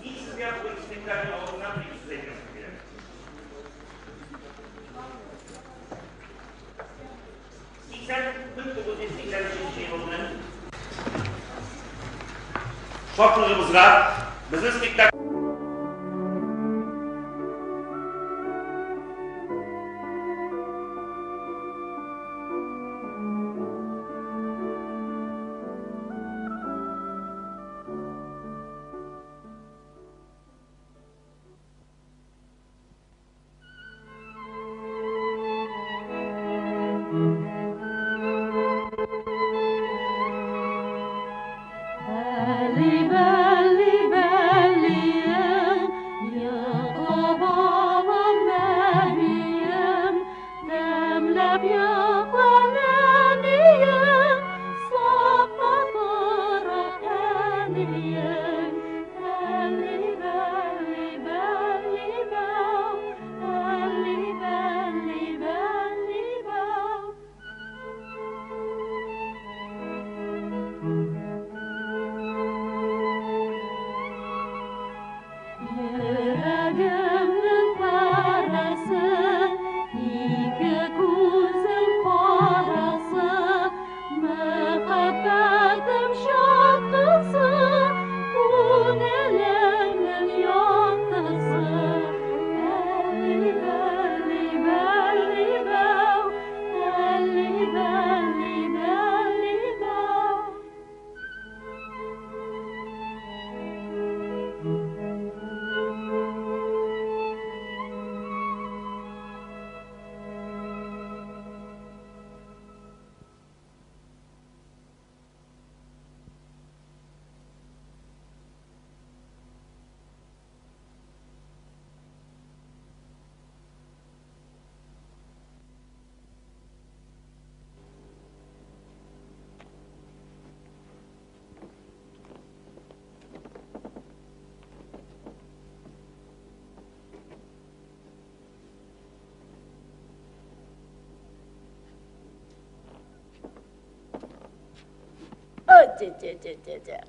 Ник сезгә бу спектакль алдыннан бер сүз әйтәсем килә. 1983 елның шатлыгыбызга безнең спектакль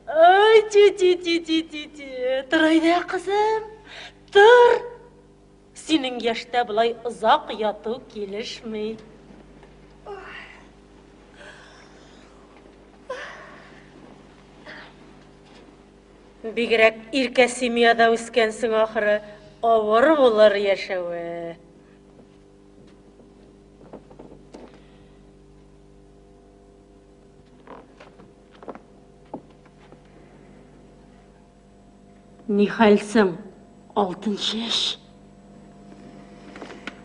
Ай, ти-ти-ти-ти-ти-ти. Тор әйдә, кызым. Тор. Синең яшьтә болай озак яту килешми. Бигрәк иркә семьяда үскәнсең ахыры, авыр булыр яшәве. Ни хәл соң, алтын чәч?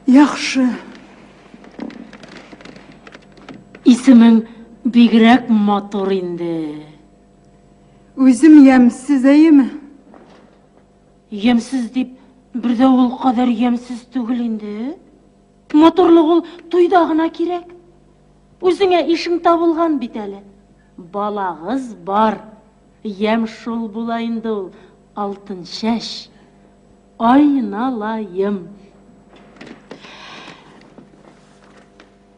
Яхшы. Исемең бигрәк матур инде. Үзем ямьсез, әйеме? Ямьсез дип, бер дә ул кадәр ямьсез түгел инде. Матурлык ул туйда гына кирәк. Үзеңә ишең табылган бит әле. Балагыз бар. Ямь шул була инде ул, алтын чәч. Айналаем.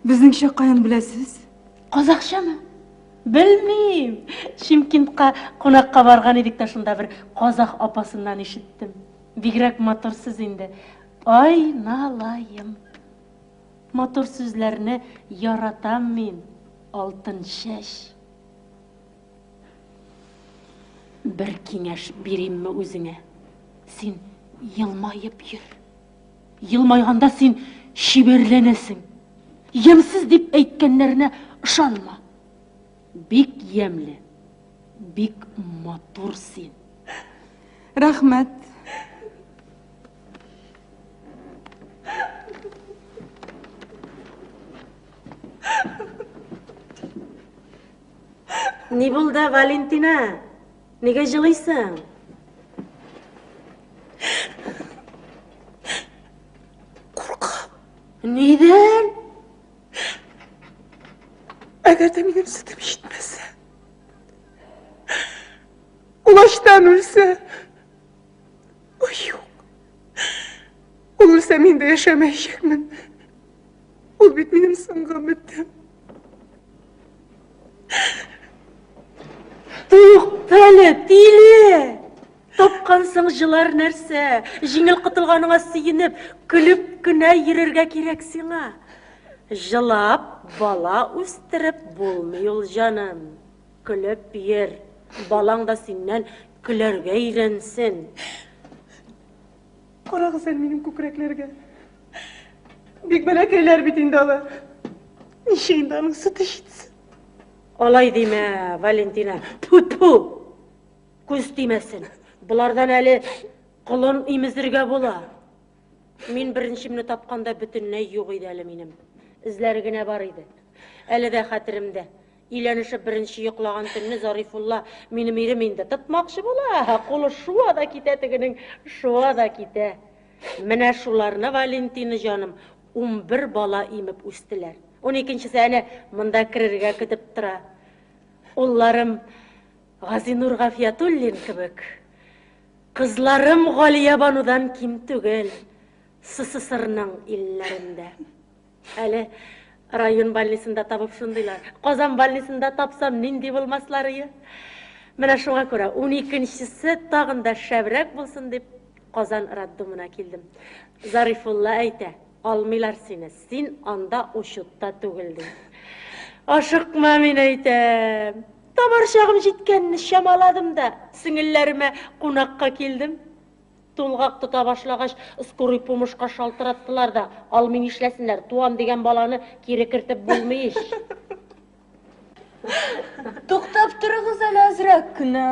Безнеңчә каян беләсез? Казахчамы? Белмим. Шимкентка кунакка барган идек тә шунда бер казах апасыннан ишеттем. Бигрәк матур сүз инде. Айналаем. Матур сүзләрне яратам мин, алтын чәч. Бер киңәш биримме үзеңә? Син елмаеп йөр. Елмайганда син чибәрләнәсең. Ямьсез дип әйткәннәренә ышанма. Бик ямьле, бик матур син. Рәхмәт. Ни булды, Валентина? Нигә җылыйсың? Куркам. Нидән? Әгәр дә минем сөтем җитмәсә, ул ачтан үлсә, Ой, юк. Ул үлсә, мин дә яшәмәячәкмен. Ул бит минем соңгы өметем. Туктале, тиле! тапкансың, җылар нәрсә? Җиңел котылганыңа сөенеп, көлеп кенә йөрергә кирәк сиңа. Җылап бала үстереп булмый ул, җаным. Көлеп йөр. Балаң да синнән көләргә өйрәнсен. Карагыз әле минем күкрәкләргә. Бик бәләкәйләр бит инде алар. Ничә инде аның сөте җитсен. Алай димә, Валентина. Тьфу-тьфу! Күз тимәсен. Болардан әле колын имезергә була. Мин беренчемне тапканда бөтенләй юк иде әле минем. Эзләре генә бар иде. Әле дә хәтеремдә. Өйләнешеп беренче йоклаган төнне Зарифулла, минем ирем инде, тотмакчы була. Кулы шуа да китә тегенең, шуа да китә. Менә шуларны, Валентина җаным, 11 бала имеп үстеләр. Уникенчесе әнә монда керергә көтеп тора. Улларым Газинур Гафиятуллин кебек, кызларым Галиябанудан ким түгел, СССРның илләрендә. Әле район больницында табып шундыйлар. Казан больницында тапсам, нинди булмасларые. Менә шуңа күрә уникенчесе тагын да шәбрәк булсын дип, Казан роддомына килдем. Зарифулла әйтә, алмыйлар сине, син анда учетта түгел, ди. Ашыкма, мин әйтәм. Табар чагым җиткәнне чамаладым да, сеңелләремә кунакка килдем. Тулгак тота башлагач, скорый помощька шалтыраттылар да, алмый нишләсеннәр, туам дигән баланы кире кертеп булмый ич. Туктап торыгыз әле әзрәк кенә.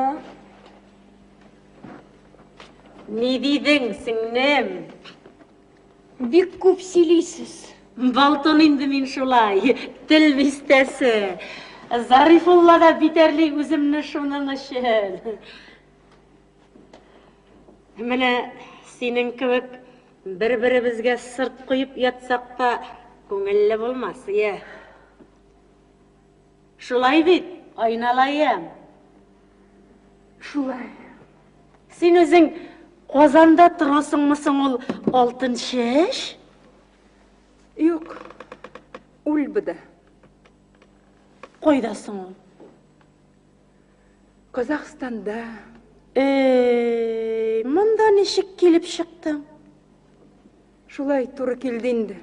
Ни дидең, сеңлем? Бик күп сөйлисез. Балтон инде мин шулай, тел бистәсе. Зарифулла да битәрли үземне шуның өчен. Менә синең кебек бер-беребезгә сырт куеп ятсак та күңелле булмас, иә. Шулай бит, Айналаем? Шулай. Син үзең Казанда торасыңмы соң ул алтын чәч? Юк, Ульбада. Кайда соң ул? Казахстанда. Эй, монда ничек килеп чыктың? Шулай туры килде инде.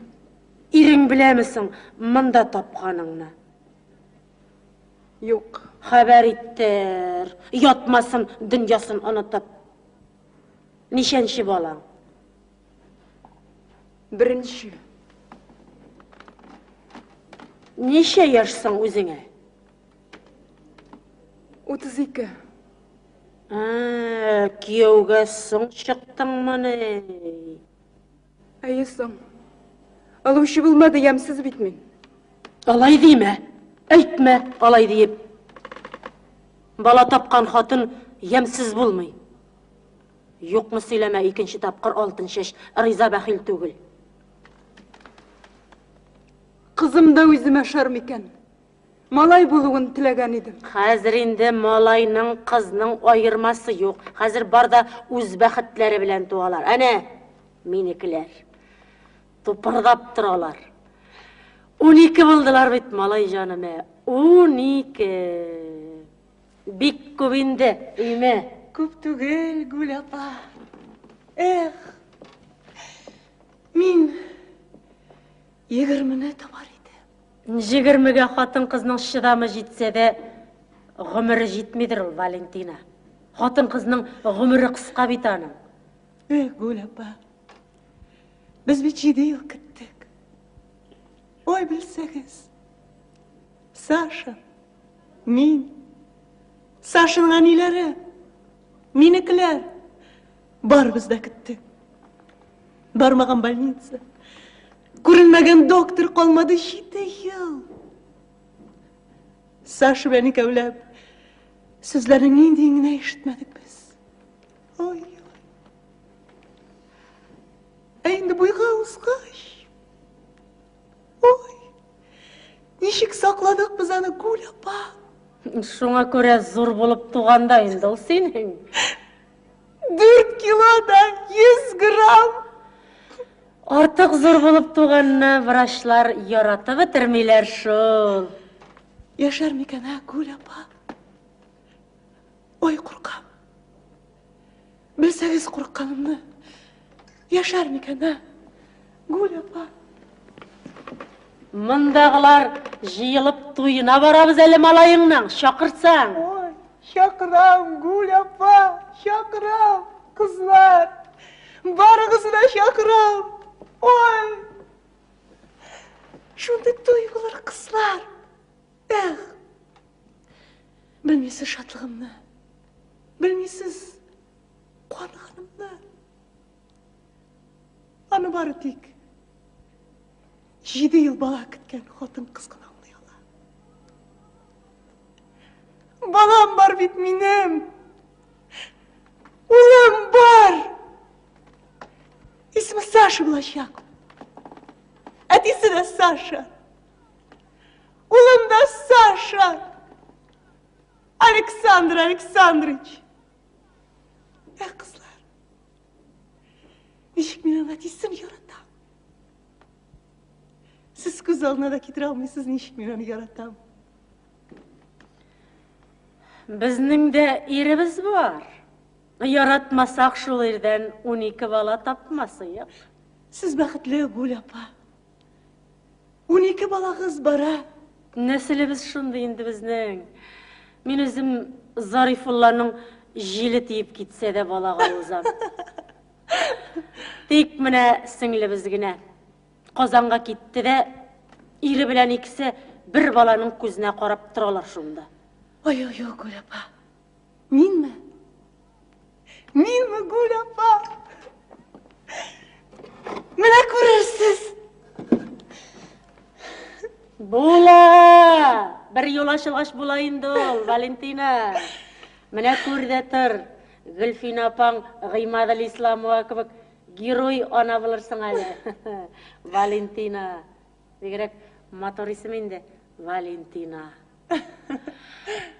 Ирең беләме соң монда тапканыңны? Юк. Хәбәр иттер. Ятмасын, дөньясын онытып. Ничәнче балаң? Беренче. Ничә яшь соң үзеңә? 32. Ә, кияүгә соң чыктыңмыни? Әйе соң. Алучы булмады, ямьсез бит мин. Алай димә. Әйтмә, алай диеп. Бала тапкан хатын ямьсез булмый. Юкны сөйләмә, икенче тапкыр алтын чәч риза бәхил түгел. Кызым да үземә ошар микән? Малай булуын теләгән идем. Хәзер инде малайның, кызның аермасы юк. Хәзер бар да үз бәхетләре белән туалар. Әнә, минекеләр. Тупырдап торалар. 12 булдылар бит, малай җаным, ә. 12. Бик күп инде, өймә. Күп түгел, Гүл апа. Эх, мин егермене табар идем. Җегермегә хатын-кызның чыдамы җитсә дә, гомере җитмидер ул, Валентина. Хатын-кызның гомере кыска бит аның. Эх, Гүл апа, без бит җиде ел көттек. Ой, белсәгез, Саша, мин, Сашаның әниләре, минекеләр, барыбыз да көттек. Бармаган больница, күренмәгән доктор калмады җиде ел. Саша белән икәүләп сүзләрнең ниндиен генә ишетмәдек без. Ой, ой. Ә инде буйга узгач, ой, ничек сакладык без аны, Гүл апа. Шуңа күрә зур булып туганда инде ул синең. 4 кило да 100 грамм. Артык зур булып туганны врачлар яратып бетермиләр шул. Яшәр микән, ә, Гүл апа? Ой, куркам. Белсәгез курыкканымны. Яшәр микән, ә? Гуля апа. Мондагылар җыелып туена барабыз әле малаеңның, чакырсаң. Ой, чакырам, Гуля апа, чакырам, кызлар. Барыгызны да чакырам. Ой! Шундый туй булыр, кызлар. Эх! Белмисез шатлыгымны. Белмисез куанганымны. Аны бары тик җиде ел бала көткән хатын-кыз гына аңлый ала. Балам бар бит минем. Улым бар. Исеме Саша булачак. Әтисе дә Саша. Улым да Саша. Александр Александрович. Эх, кызлар. Ничек мин аны әтисен яратам. Сез күз алдына да китерә алмыйсыз, ничек мин аны яратам. Безнең дә иребез бар. Яратмасак, шул ирдән 12 бала тапмасыек. Сез бәхетле, Гүл апа. 12 балагыз бара. Нәселебез шундый инде безнең. Мин үзем Зарифулланың җиле тиеп китсә дә балага узам. Тик менә сеңлебез генә Казанга китте дә, ире белән икесе бер баланың күзенә карап торалар шунда. Ой, ой, ой, Гүл апа. Минме? Минме, Гүл апа? Менә күрерсез. Була! Бер юл ачылгач була инде ул, Валентина. Менә күр дә тор. Гөлфинә апаң Гыймадел Исламова кебек герой ана булырсың әле. Валентина. Бигрәк матур исем инде. Валентина.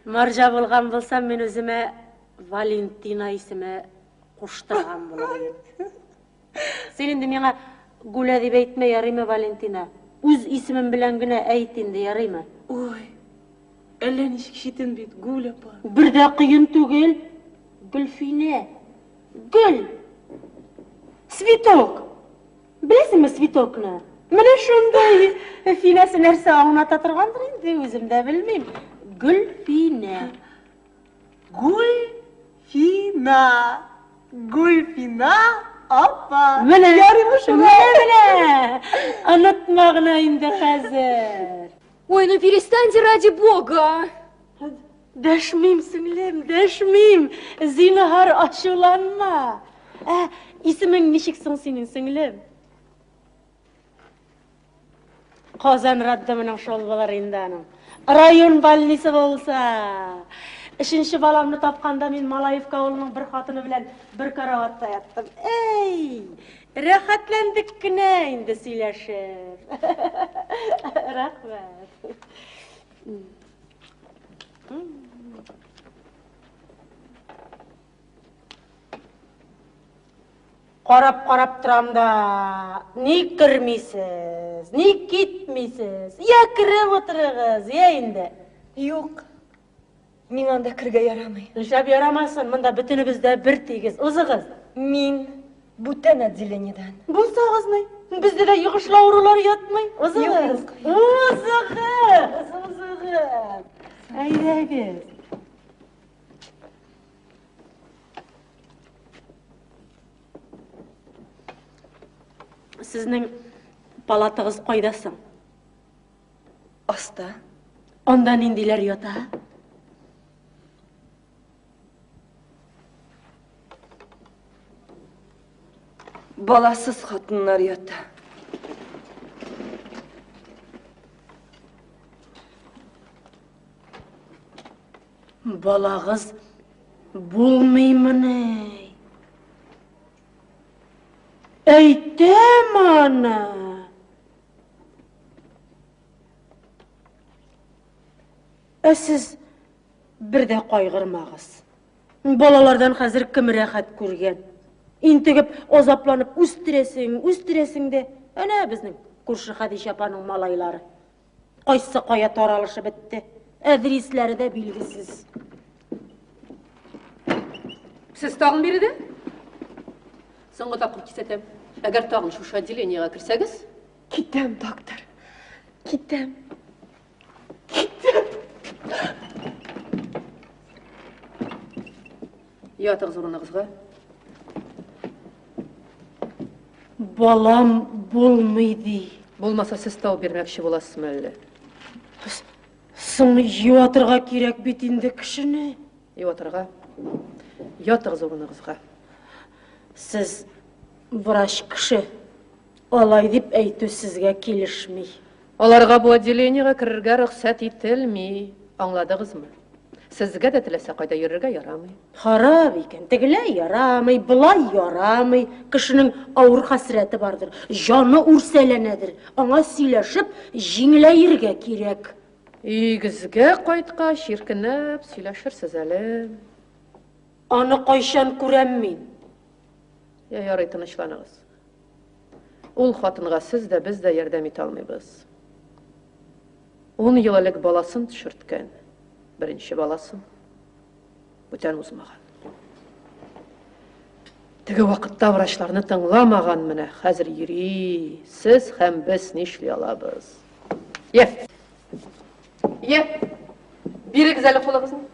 Марҗа булган булсам, мин үземә Валентина исеме куштырган булыр идем. Син инде миңа Гүлә дип әйтмә, ярыймы, Валентина? Үз исемем белән генә әйт инде, ярыймы? Ой, әллә ничек читен бит, Гүл апа. Бер дә кыен түгел. Гөлфинә. Гөл. Цветок. Беләсеңме цветокны? Менә шундый финәсе нәрсә аңлата торгандыр инде, үзем дә белмим. Гөлфинә. Гөлфина. Гөлфина апа. Менә. Ярыймы шулай? Менә, менә. Онытма гына инде хәзер. Ой, ну перестаньте ради бога! Дәшмим, сеңлем, дәшмим. Зинһар ачуланма. Ә, исемең ничек соң синең, сеңлем? Казан роддомының шул булыр инде аның. Район больницы булса. Өченче баламны тапканда мин Малаевка авылының бер хатыны белән бер караватта яттым. Эй, рәхәтләндек кенә инде сөйләшеп. Рәхмәт. Карап-карап торам да, ник кермисез, ник китмисез? Я кереп утырыгыз, я инде. Юк, миңа анда керергә ярамый. Нишләп ярамасын, монда бөтенебез дә бер тигез. Узыгыз. Мин бүтән отделениедән. Булсагыз ни? Бездә дә йогышлы авырулар ятмый. Узыгыз. Юк, Узыгыз, узыгыз. Әйдәгез. Сезнең палатагыз кайда соң? Аста. Анда ниндиләр ята? Баласыз хатыннар ята. Балагыз булмыймыни? Әйтәм аны. Ә сез бер дә кайгырмагыз. Балалардан хәзер кем рәхәт күргән? Интегеп, азапланып үстерәсең, үстерәсең дә. Әнә безнең күрше Хәдичә апаның малайлары. Кайсы кая таралышып бетте. Әдрисләре дә билгесез. Сез тагын биредә? Соңгы тапкыр кисәтәм. Әгәр тагын шушы отделениегә керсәгез... Китәм, доктор. Китәм. Китәм. Ятыгыз урыныгызга. Балам булмый ди. Булмаса, сез тау бирмәкче буласызмы әллә? Соң юатырга кирәк бит инде кешене. Юатырга. Ятыгыз урыныгызга. Сез врач кеше. Алай дип әйтү сезгә килешми. Аларга бу отделениегә керергә рөхсәт ителми. Аңладыгызмы? Сезгә дә теләсә кайда йөрергә ярамый. Харап икән. Тегеләй ярамый, болай ярамый. Кешенең авыр хәсрәте бардыр, җаны үрсәләнәдер. Аңа сөйләшеп, җиңеләергә кирәк. Өегезгә кайткач, иркенләп сөйләшерсез әле. Аны кайчан күрәм мин? Я, ярый, тынычланыгыз. Ул хатынга сез дә, без дә ярдәм итә алмыйбыз. 10 ел элек баласын төшерткән, беренче баласын. Бүтән узмаган. Теге вакытта врачларны тыңламаган, менә хәзер йөри. Сез һәм без нишли алабыз? Е! Е! Бирегез әле кулыгызны.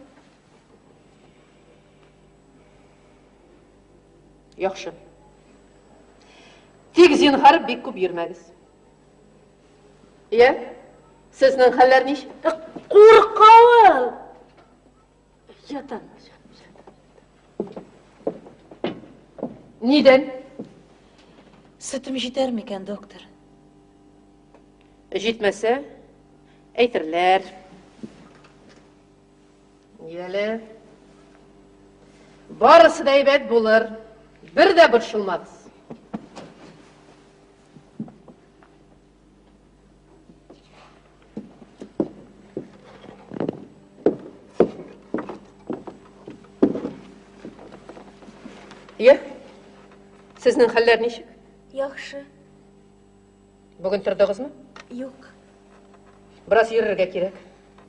Яхшы. Тик зинһар бик күп йөрмәгез. Е? Сезнең хәлләр ничек? Курка ул! Ятам. Нидән? Сөтем җитәр микән, доктор? Җитмәсә, әйтерләр. Яле. Барысы да әйбәт булыр. Бер дә борчылмагыз. Е, сезнең хәлләр ничек? Яхшы. Бүген тордыгызмы? Юк. Бераз йөрергә кирәк.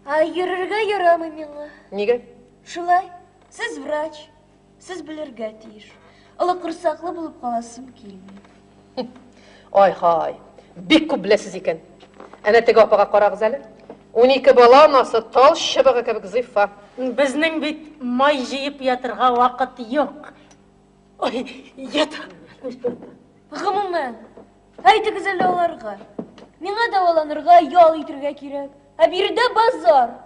Ә йөрергә ярамый миңа. Нигә? Шулай. Сез врач. Сез белергә тиеш. Олы корсаклы булып каласым килми. Ай-һай, бик күп беләсез икән. Әнә теге апага карагыз әле. 12 бала анасы тал чыбыгы кебек зифа. Безнең бит май җыеп ятырга вакыт юк. Ой, ятам. Гомумән, әйтегез әле аларга. Миңа дәваланырга, ял итәргә кирәк. Ә биредә базар.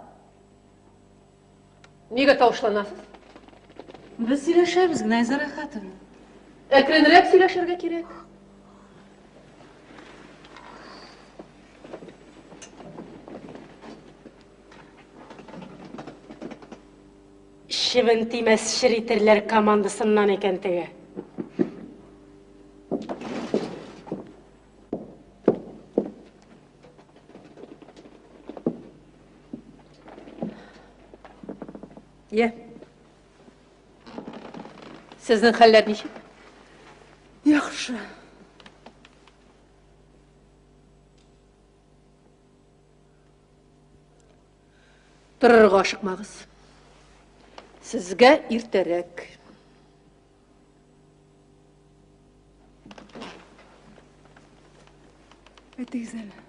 Нигә тавышланасыз? Без сөйләшәбез генә, Айзара Хатовна. Әкренрәк сөйләшергә кирәк. Чебен тимәс черитерләр командасыннан икән теге. Е. Сезнең хәлләр ничек? Яхшы. Торырга ашыкмагыз. Сезгә иртәрәк. Әйтегез әле.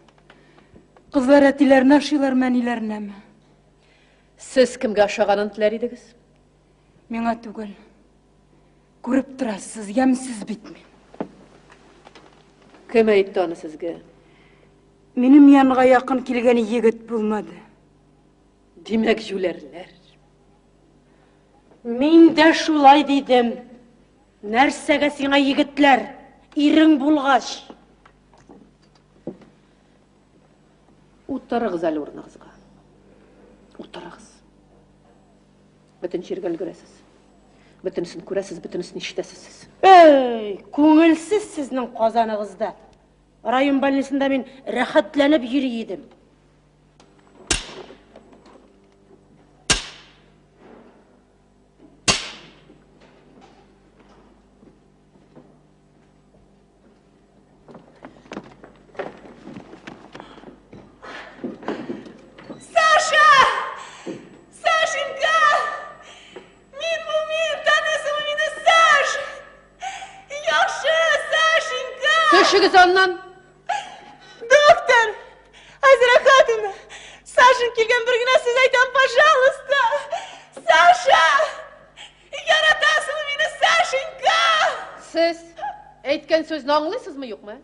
Кызлар әтиләренә ошыйлармы, әниләренәме? Сез кемгә ошаганын теләр идегез? Миңа түгел. Күреп торасыз, ямьсез бит мин. Кем әйтте аны сезгә? Минем янга якын килгән егет булмады. Димәк, җүләрләр. Мин дә шулай дидем. Нәрсәгә сиңа егетләр? Ирең булгач. Утырыгыз әле урыныгызга. Утырыгыз. Бөтен җиргә өлгерәсез. Бөтенесен күрәсез, бөтенесен ишетәсез сез. Эй, күңелсез сезнең казаныгызда. Район больницасында мин рәхәтләнеп йөри идем. Саша! Сашенька! Мин бу мин, таныйсыңмы мине, Саш? Яхшы. Төшегез аннан. Доктор! Айзира Хатовна! Сашин килгән бер генә сүз әйтәм, пожалуйста! Саша! Яратасыңмы мине, Сашенька? Сез әйткән сүзне аңлыйсызмы, юкмы?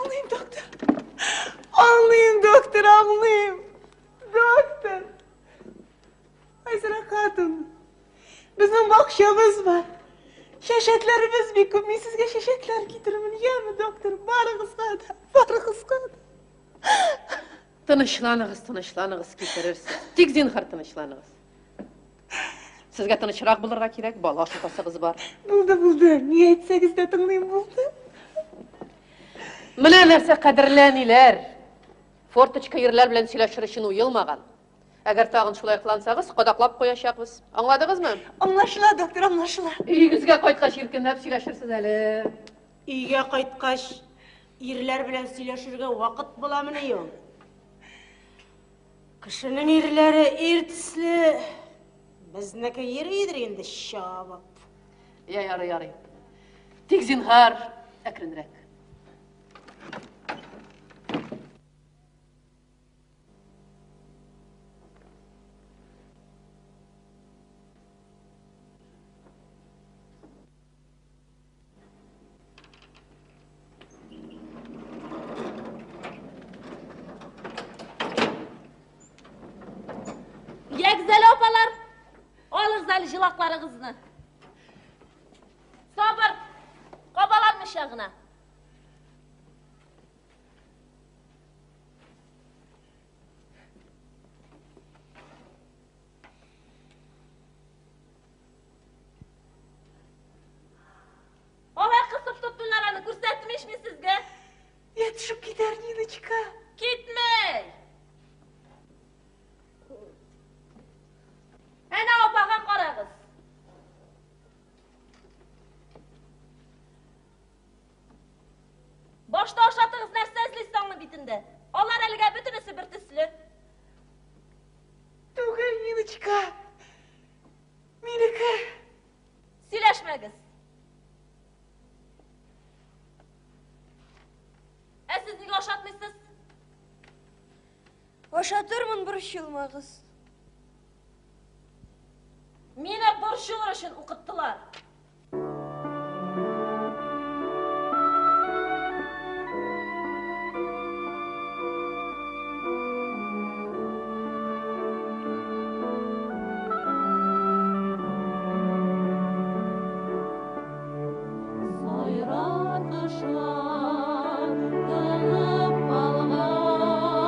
Аңлыйм, доктор. Аңлыйм, доктор, аңлыйм. Доктор. Айзира Хатовна, безнең бакчабыз бар. Чәчәкләребез бик күп. Мин сезгә чәчәкләр китерермен, яме, доктор? Барыгызга да, барыгызга да. Тынычланыгыз, тынычланыгыз, китерерсез. Тик зинһар тынычланыгыз. Сезгә тынычрак булырга кирәк, бала ашатасыгыз бар. Булды, булды. Ни әйтсәгез дә тыңлыйм, булды. Менә нәрсә, кадерле әниләр. Форточка ирләр белән сөйләшер өчен уелмаган. Әгәр тагын шулай кылансагыз, кадаклап куячакбыз. Аңладыгызмы? Аңлашыла, доктор, аңлашыла. Өегезгә кайткач иркенләп сөйләшерсез әле. Өйгә кайткач, ирләр белән сөйләшергә вакыт буламыни ул? Кешенең ирләре ир төсле, безнеке йөридер инде чабып. Я, ярый, ярый. Тик зинһар, әкренрәк. Ягез әле, апалар, алыгыз әле җылакларыгызны. Сабыр, кабаланмыйча гына. Алай кысып тоттылар аны, күрсәттем ич мин сезгә. Я төшеп китәр, Ниночка. Китмей! Әнә апага карагыз. Башта ашатыгыз, нәрсә эзлисез аның битендә? Алар әлегә бөтенесе бер төсле. Түгел, Ниночка. Минеке. Сөйләшмәгез. Ә сез нигә ашатмыйсыз? Ашатырмын, борчылмагыз. Мине борчылыр өчен укыттылар. Сайрар кошлар тынып калган,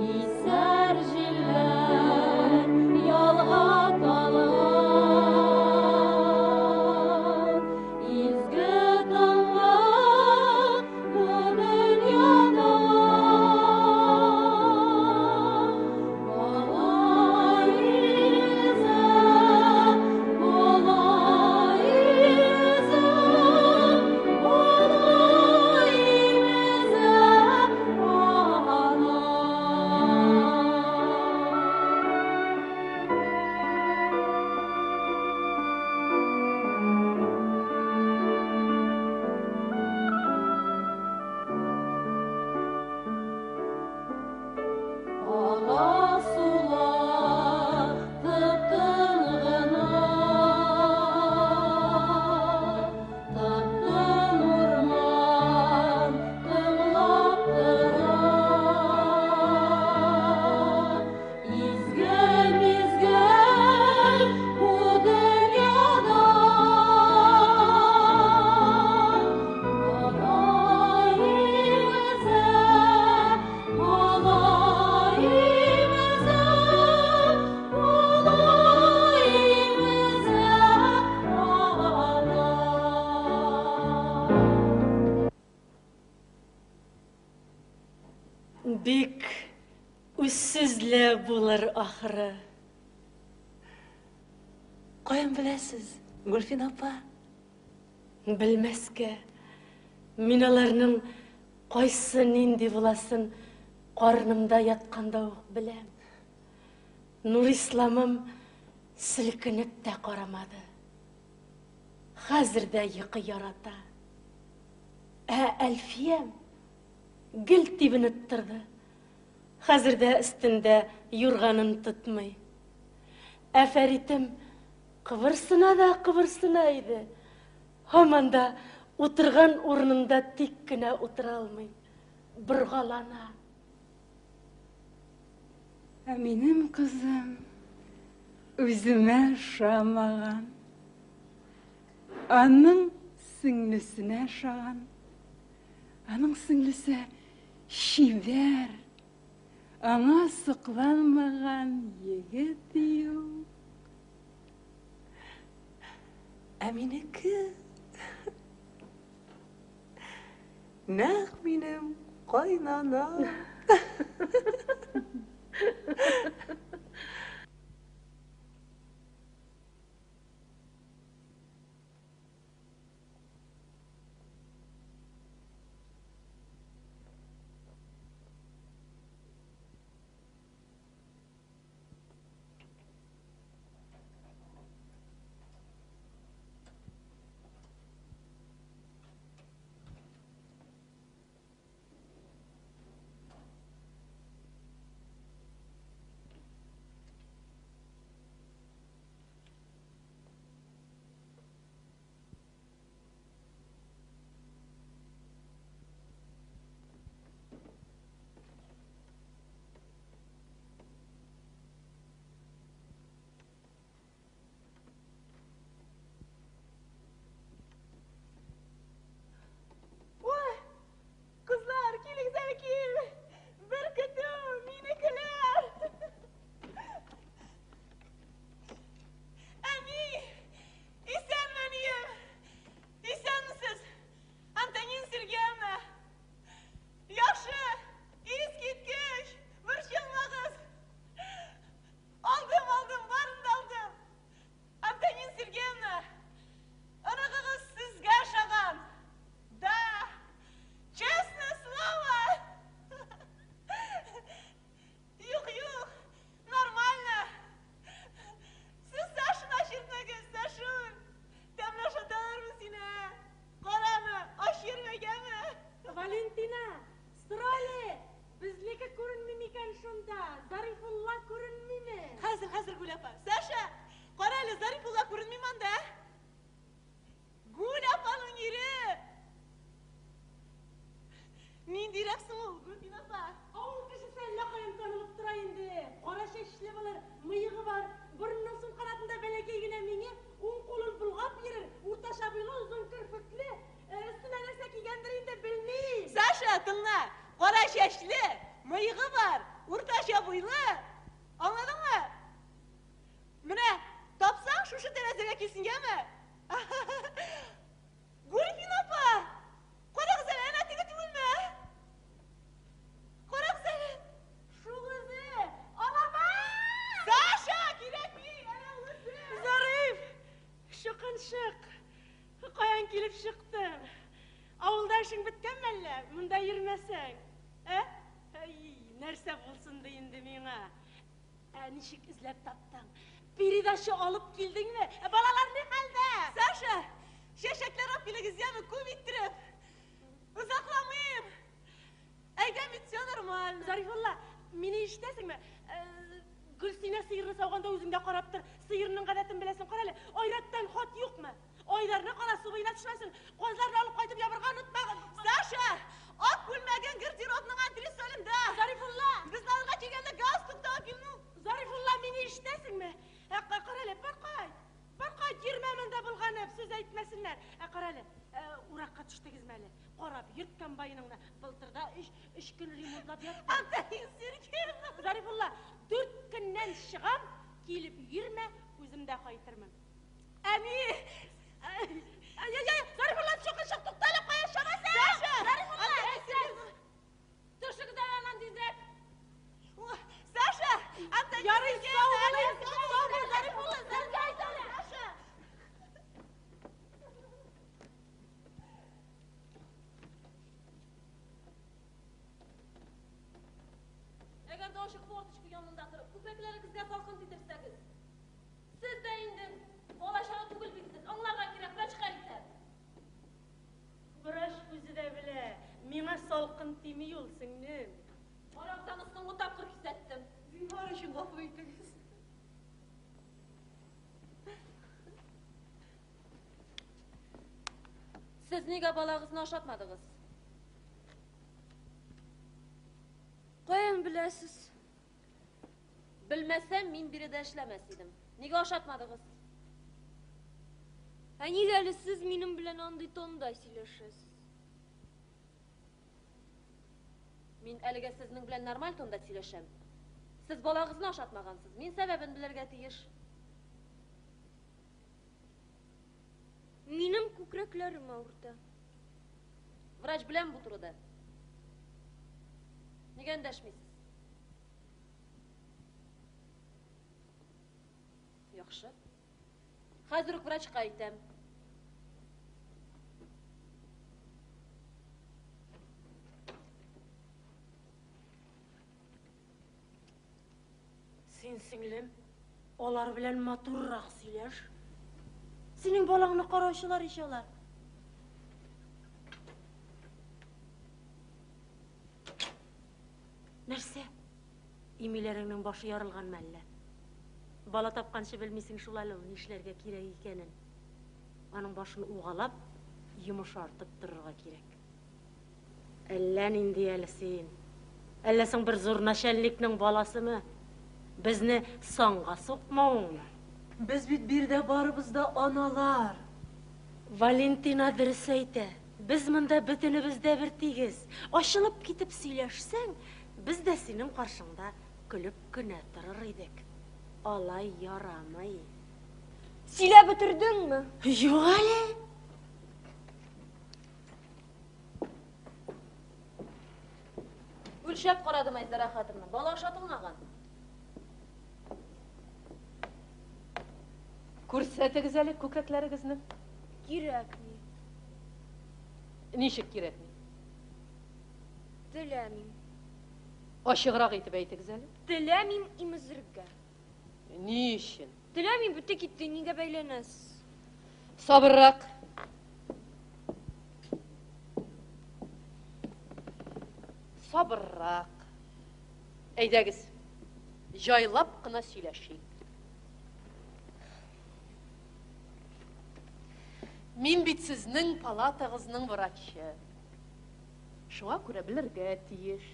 Исәр җилләр ялга талган. Изге тынлык бу дөньяда, Бала имезә, бала имезә, бала имезә ана. Ага сулар тып-тын гына, Тып-тын урман тыңлап тора. Изге мизгел бу дөньяда, Бала имезә, бала имезә, бала имезә ана. Бик үзсүзле булыр ахыры. Каян беләсез, Гөлфин апа? Белмәскә. Мин аларның кайсы нинди буласын карнымда ятканда ук беләм. Нурисламым селкенеп тә карамады. Хәзер дә йокы ярата. Ә Әлфиям гел тибенеп торды. Хәзер дә өстендә юрганын тотмый. Ә Фәритем кыбырсына да кыбырсына иде. Һаман да утырган урынында тик кенә утыра алмый. Боргалана. Ә минем кызым үземә ошамаган. Аның сеңлесенә ошаган. Аның сеңлесе чибәр. Аңа сокланмаган егет юк. Ә минеке нәкъ минем кайнанам. Ой, кызлар, килегез әле кил. Бер көтү, минекеләр. Әни, исәнме, әнием? Исәнмесез, Антонина Сергеевна? Яхшы, искиткеч, борчылмагыз. Алдым, алдым, барын да алдым. Антонина Сергеевна, оныгыгыз сезгә ошаган. Да, честное слово. Юк, юк, нормально. Сез Сашаны ачыртмагыз, Сашун. Тәмле ашаталармы сине, ә? Кара аны, ач йөрмәгәнме? Валентина, сора әле, безнеке күренми микән шунда? Зарифулла күренмиме? Хәзер, хәзер, Гүл апа. Саша, кара әле, Зарифулла күренмиме анда, ә? Гүл апаның ире! Ниндирәк соң ул, Гөлфин апа? Авыл кешесе әллә каян танылып тора инде. Кара чәчле булыр, мыегы бар, борынының сул канатында бәләкәй генә миңе, уң кулын болгап йөрер, уртача буйлы, озын керфекле. Өстенә нәрсә кигәндер инде, белмим. Саша, тыңла! Кара чәчле, мыегы бар, уртача буйлы. Аңладыңмы? Менә, тапсаң, шушы тәрәзәгә килсен, яме? Гөлфин апа! Карагыз әле, әнә теге түгелме? Карагыз әле. Шул үзе! Алабай! Саша, кирәкми, әнә ул үзе. Зариф! Чукынчык! Каян килеп чыктың? Авылда эшең беткәнме әллә? Монда йөрмәсәң? Ә? Әй, нәрсә булсын ди инде миңа? Ә ничек эзләп таптың? Передача алып килдеңме? Ә балалар ни хәлдә? Саша, чәчәкләр алып килегез, яме, күп иттереп. Озакламыйм. Әйдә бит, все нормально. Зарифулла, мине ишетәсеңме? Гөлсинә сыерны сауганда үзең дә карап тор. Сыерның гадәтен беләсең, кара әле. Айраттан хат юкмы? Айдарны кара, су буена төшмәсен. Казларны алып кайтып ябырга онытмагыз. Саша, ак күлмәгең гардеробның антресолендә. Зарифулла! Безне алырга килгәндә галстук та алып килдең. Зарифулла, мине ишетәсеңме? Ә, кара әле, бар кайт. Бар кайт, йөрмә монда булганып, сүз әйтмәсеннәр. Ә, кара әле, уракка төштегезме әле? Карап йөрт комбайныңны. Былтырда өч көн ремонтлап яттым. Антонина Сергеевна! Зарифулла, 4 көннән чыгам, килеп йөрмә, үзем дә кайтырмын. Әни! Ай-яй-яй, Зарифулла, чукынчык, туктале, кая чабасың? Саша! Зарифулла! Антонина Сергеевна! Төшегез әле аннан тизрәк. Саша! Антонина Ярый, Сергеевна! сау булыгыз, Сау сау бул, бул, Зарифулла, Зарифулла! Саша! Әгәр дә ачык форточка янында торып, күкрәкләрегезгә салкын тидерсәгез. Сез дә инде бала-чага түгел бит сез. Аңларга кирәк, врачка. Сез нигә балагызны ашатмадыгыз? Каян беләсез? Белмәсәм, мин биредә эшләмәс идем. Нигә ашатмадыгыз? Ә нигә әле сез минем белән андый тонда сөйләшәсез? Мин әлегә сезнең белән нормаль тонда сөйләшәм. Сез балагызны ашатмагансыз. Мин сәбәбен белергә тиеш. Минем күкрәкләрем авырта. Врач белән бу турыда. Нигә эндәшмисез? Яхшы. Хәзер үк врачка әйтәм. Син, сеңлем, алар белән матуррак сөйләш. Синең балаңны караучылар ич алар. Нәрсә? Имиләреңнең башы ярылганмы әллә? Бала тапканчы белмисең шул әле ул нишләргә кирәк икәнен. Аның башын угалап, йомшартып торырга кирәк. Әллә нинди әле син. Әллә соң бер зур начальникның баласымы? Безне санга сукмавыңмы? Без бит биредә барыбыз да аналар. Валентина дөрес әйтә. Без монда бөтенебез дә бер тигез. Ачылып китеп сөйләшсәң, без дә синең каршыңда көлеп кенә торыр идек. Алай ярамый. Сөйләп бетердеңме? Юк әле. Үлчәп карадым Айзара хатынны. Бала ашатылмаган. Күрсәтегез әле күкрәкләрегезне. Кирәкми. Ничек кирәкми? Теләмим. Ачыграк итеп әйтегез әле. Теләмим имезергә. Ни өчен? Теләмим, бетте китте, нигә бәйләнәсез? Сабыррак. Сабыррак. Әйдәгез, җайлап кына сөйләшик. Мин бит сезнең палатагызның врачы. Шуңа күрә белергә тиеш.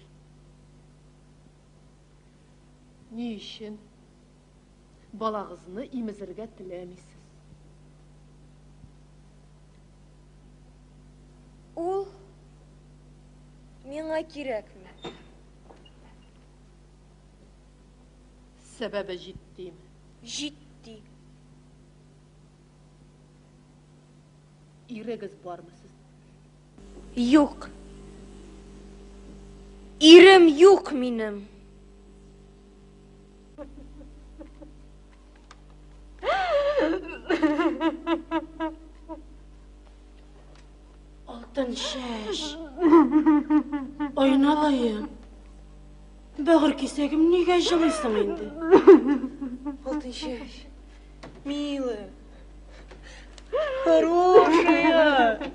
Ни өчен балагызны имезергә теләмисез? Ул миңа кирәкми. Сәбәбе җитдиме? Җитди. Ирегез бармы сезнең? Юк. Ирем юк минем. Алтын чәч. Айналайым. Бәгырь кисәгем, нигә җылыйсың инде? Алтын чәч. Милая. Хорошая.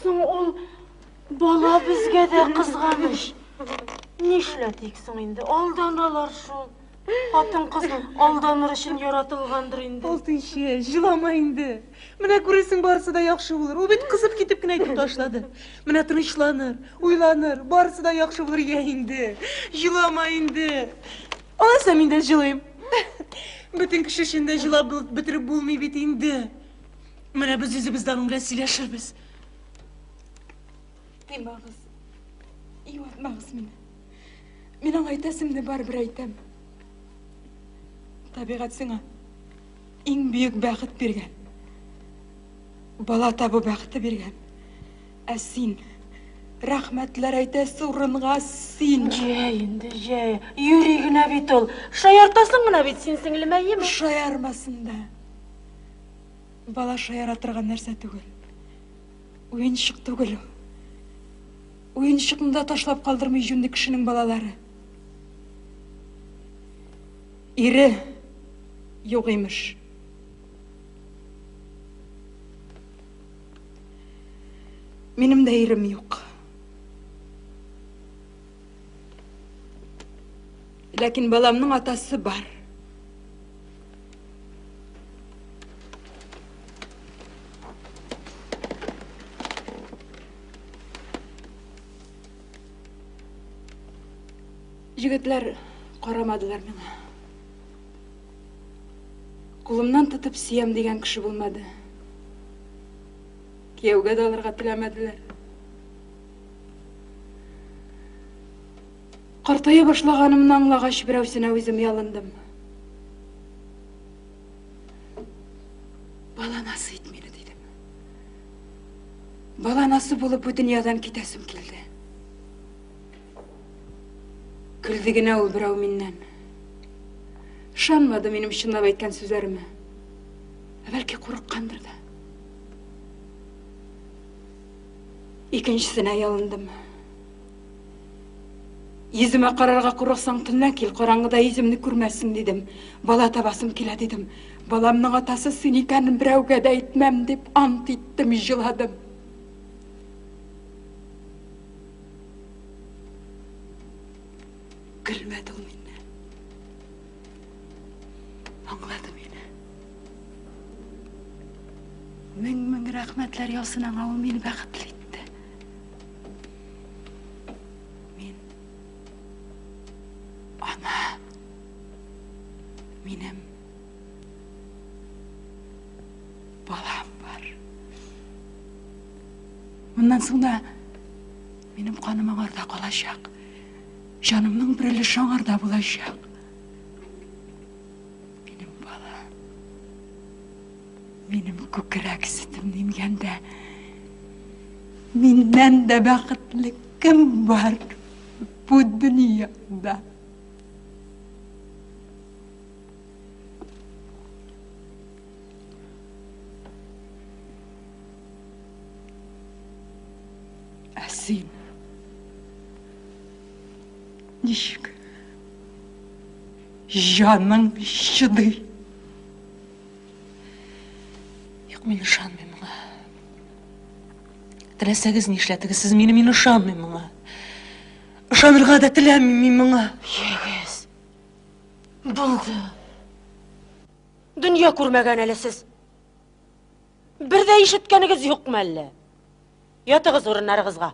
Соң ул бала безгә дә кызганыч. Нишләтик соң инде? Алданалар шул. Хатын-кыз алданыр өчен яратылгандыр инде. Алтын чәч, җылама инде. Менә күрерсең, барысы да яхшы булыр. Ул бит кызып китеп кенә әйтеп ташлады. Менә тынычланыр, уйланыр, барысы да яхшы булыр я инде. Җылама инде. Алайса мин дә җылыйм. Бөтен кеше өчен дә җылап бетереп булмый бит инде. Менә без үзебез дә аның белән сөйләшербез. Тыймагыз. Юатмагыз мине. Мин аңа әйтәсемне барыбер әйтәм. Табигать сиңа иң бөек бәхет биргән. Бала табу бәхете биргән. Ә син рәхмәтләр әйтәсе урынга син. Җә инде, җә. Юри генә бит ул. Шаяртасың гына бит син, сеңлем, әйеме? Шаярмасын да. Бала шаяра торган нәрсә түгел. Уенчык түгел ул. Уенчыкны да ташлап калдырмый җүнле кешенең балалары. Ире юк имеш. Минем дә ирем юк. Ләкин баламның атасы бар. Егетләр карамадылар миңа. Кулымнан тотып сөям дигән кеше булмады. Кияүгә дә алырга теләмәделәр. Картая башлаганымны аңлагач, берәүсенә үзем ялындым. Баланасы ит мине, дидем. Баланасы булып бу дөньядан китәсем килде. Көлде генә ул берәү миннән. Ышанмады минем чынлап әйткән сүзләремә. Ә бәлки курыккандыр да. Икенчесенә ялындым. Йөземә карарга курыксаң, төнлә кил, караңгыда йөземне күрмәссең, дидем. Бала табасым килә, дидем. Баламның атасы син икәнен берәүгә дә әйтмәм, дип ант иттем, җыладым. Көлмәде ул миннән. Аңлады мине. Мең-мең рәхмәтләр яусын аңа, ул мине бәхетле итте. Мин ана минем балам бар. Моннан соң да минем каным аңарда калачак. Җанымның бер өлеше аңарда булачак. Минем балам. Минем күкрәк сөтемне имгәндә миннән дә бәхетле кем бар бу дөньяда? Ә син ничек җаның чыдый? Юк, мин ышанмыйм моңа. Теләсәгез нишләтегез сез мине, мин ышанмыйм моңа. Ышанырга да теләмим мин моңа. Егез. Булды. Дөнья күрмәгән әле сез. Бер дә ишеткәнегез юкмы әллә? Ятыгыз урыннарыгызга.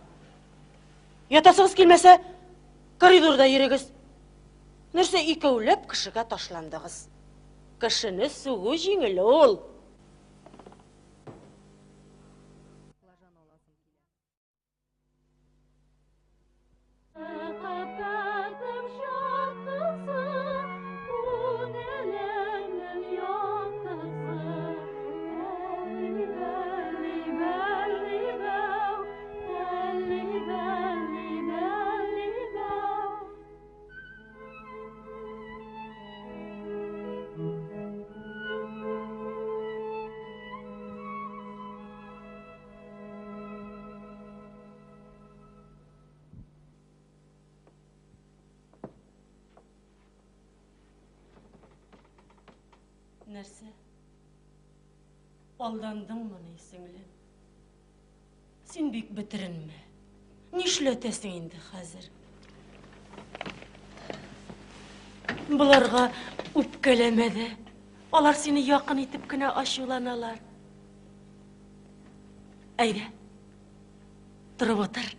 Ятасыгыз килмәсә, коридорда йөрегез. Нәрсә икәүләп кешегә ташландыгыз? Кешене сүгү җиңел ул. Нәрсә? Алдандыңмыни, сеңлем? Син бик бетеренмә. Нишләтәсең инде хәзер? Боларга үпкәләмә дә. Алар сине якын итеп кенә ачуланалар. Әйдә. Торып утыр.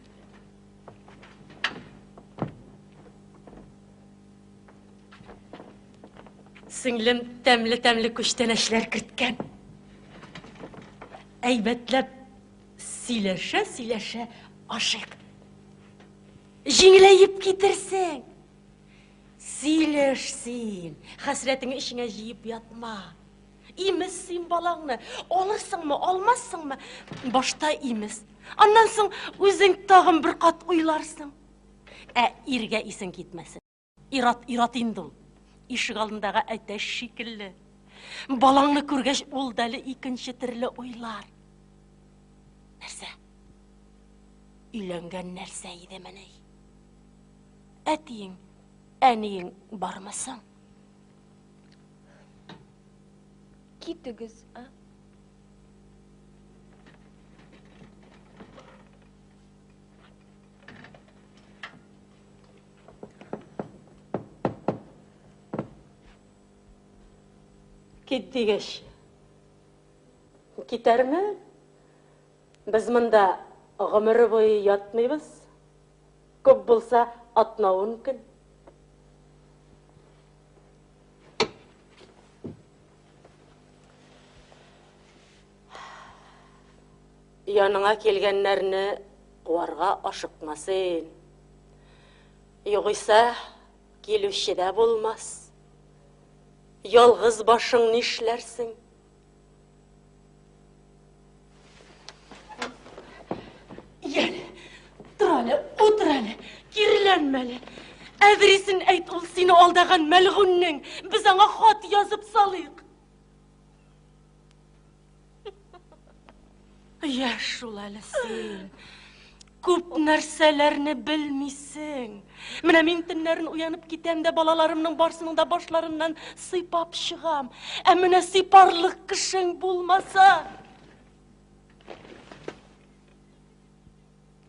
Сеңлем тәмле-тәмле күчтәнәчләр керткән. Әйбәтләп сөйләшә-сөйләшә ашыйк. Җиңеләеп китерсең. Сөйләш син, хәсрәтеңне эчеңә җыеп ятма. Имез син балаңны, алырсыңмы, алмассыңмы? Башта имез. Аннан соң үзең тагын бер кат уйларсың. Ә иргә исең китмәсен. Ират ират инде ул. Ишек алдындагы әтәч шикелле. Балаңны күргәч, ул да әле икенче төрле уйлар. Нәрсә? Өйләнгән нәрсә идемени? Әтиең, әниең бармы соң? Китегез, а? Кит дигәч. Китәрме? Без монда гомере буе ятмыйбыз. Күп булса, атна-ун көн. Яныңа килгәннәрне куарга ашыкма син. Югыйсә, килүче дә булмас. Ялгыз башың нишләрсең? Яле, тор әле, утыр әле, киреләнмә әле. Әдрисен әйт ул сине алдаган мәлгуннең. Без аңа хат язып салыйк. Яшь шул әле син. Күп нәрсәләрне белмисең. Менә мин төннәрен уянып китәм дә балаларымның барсының да башларыннан сыйпап чыгам. Ә менә сыйпарлык кешең булмаса...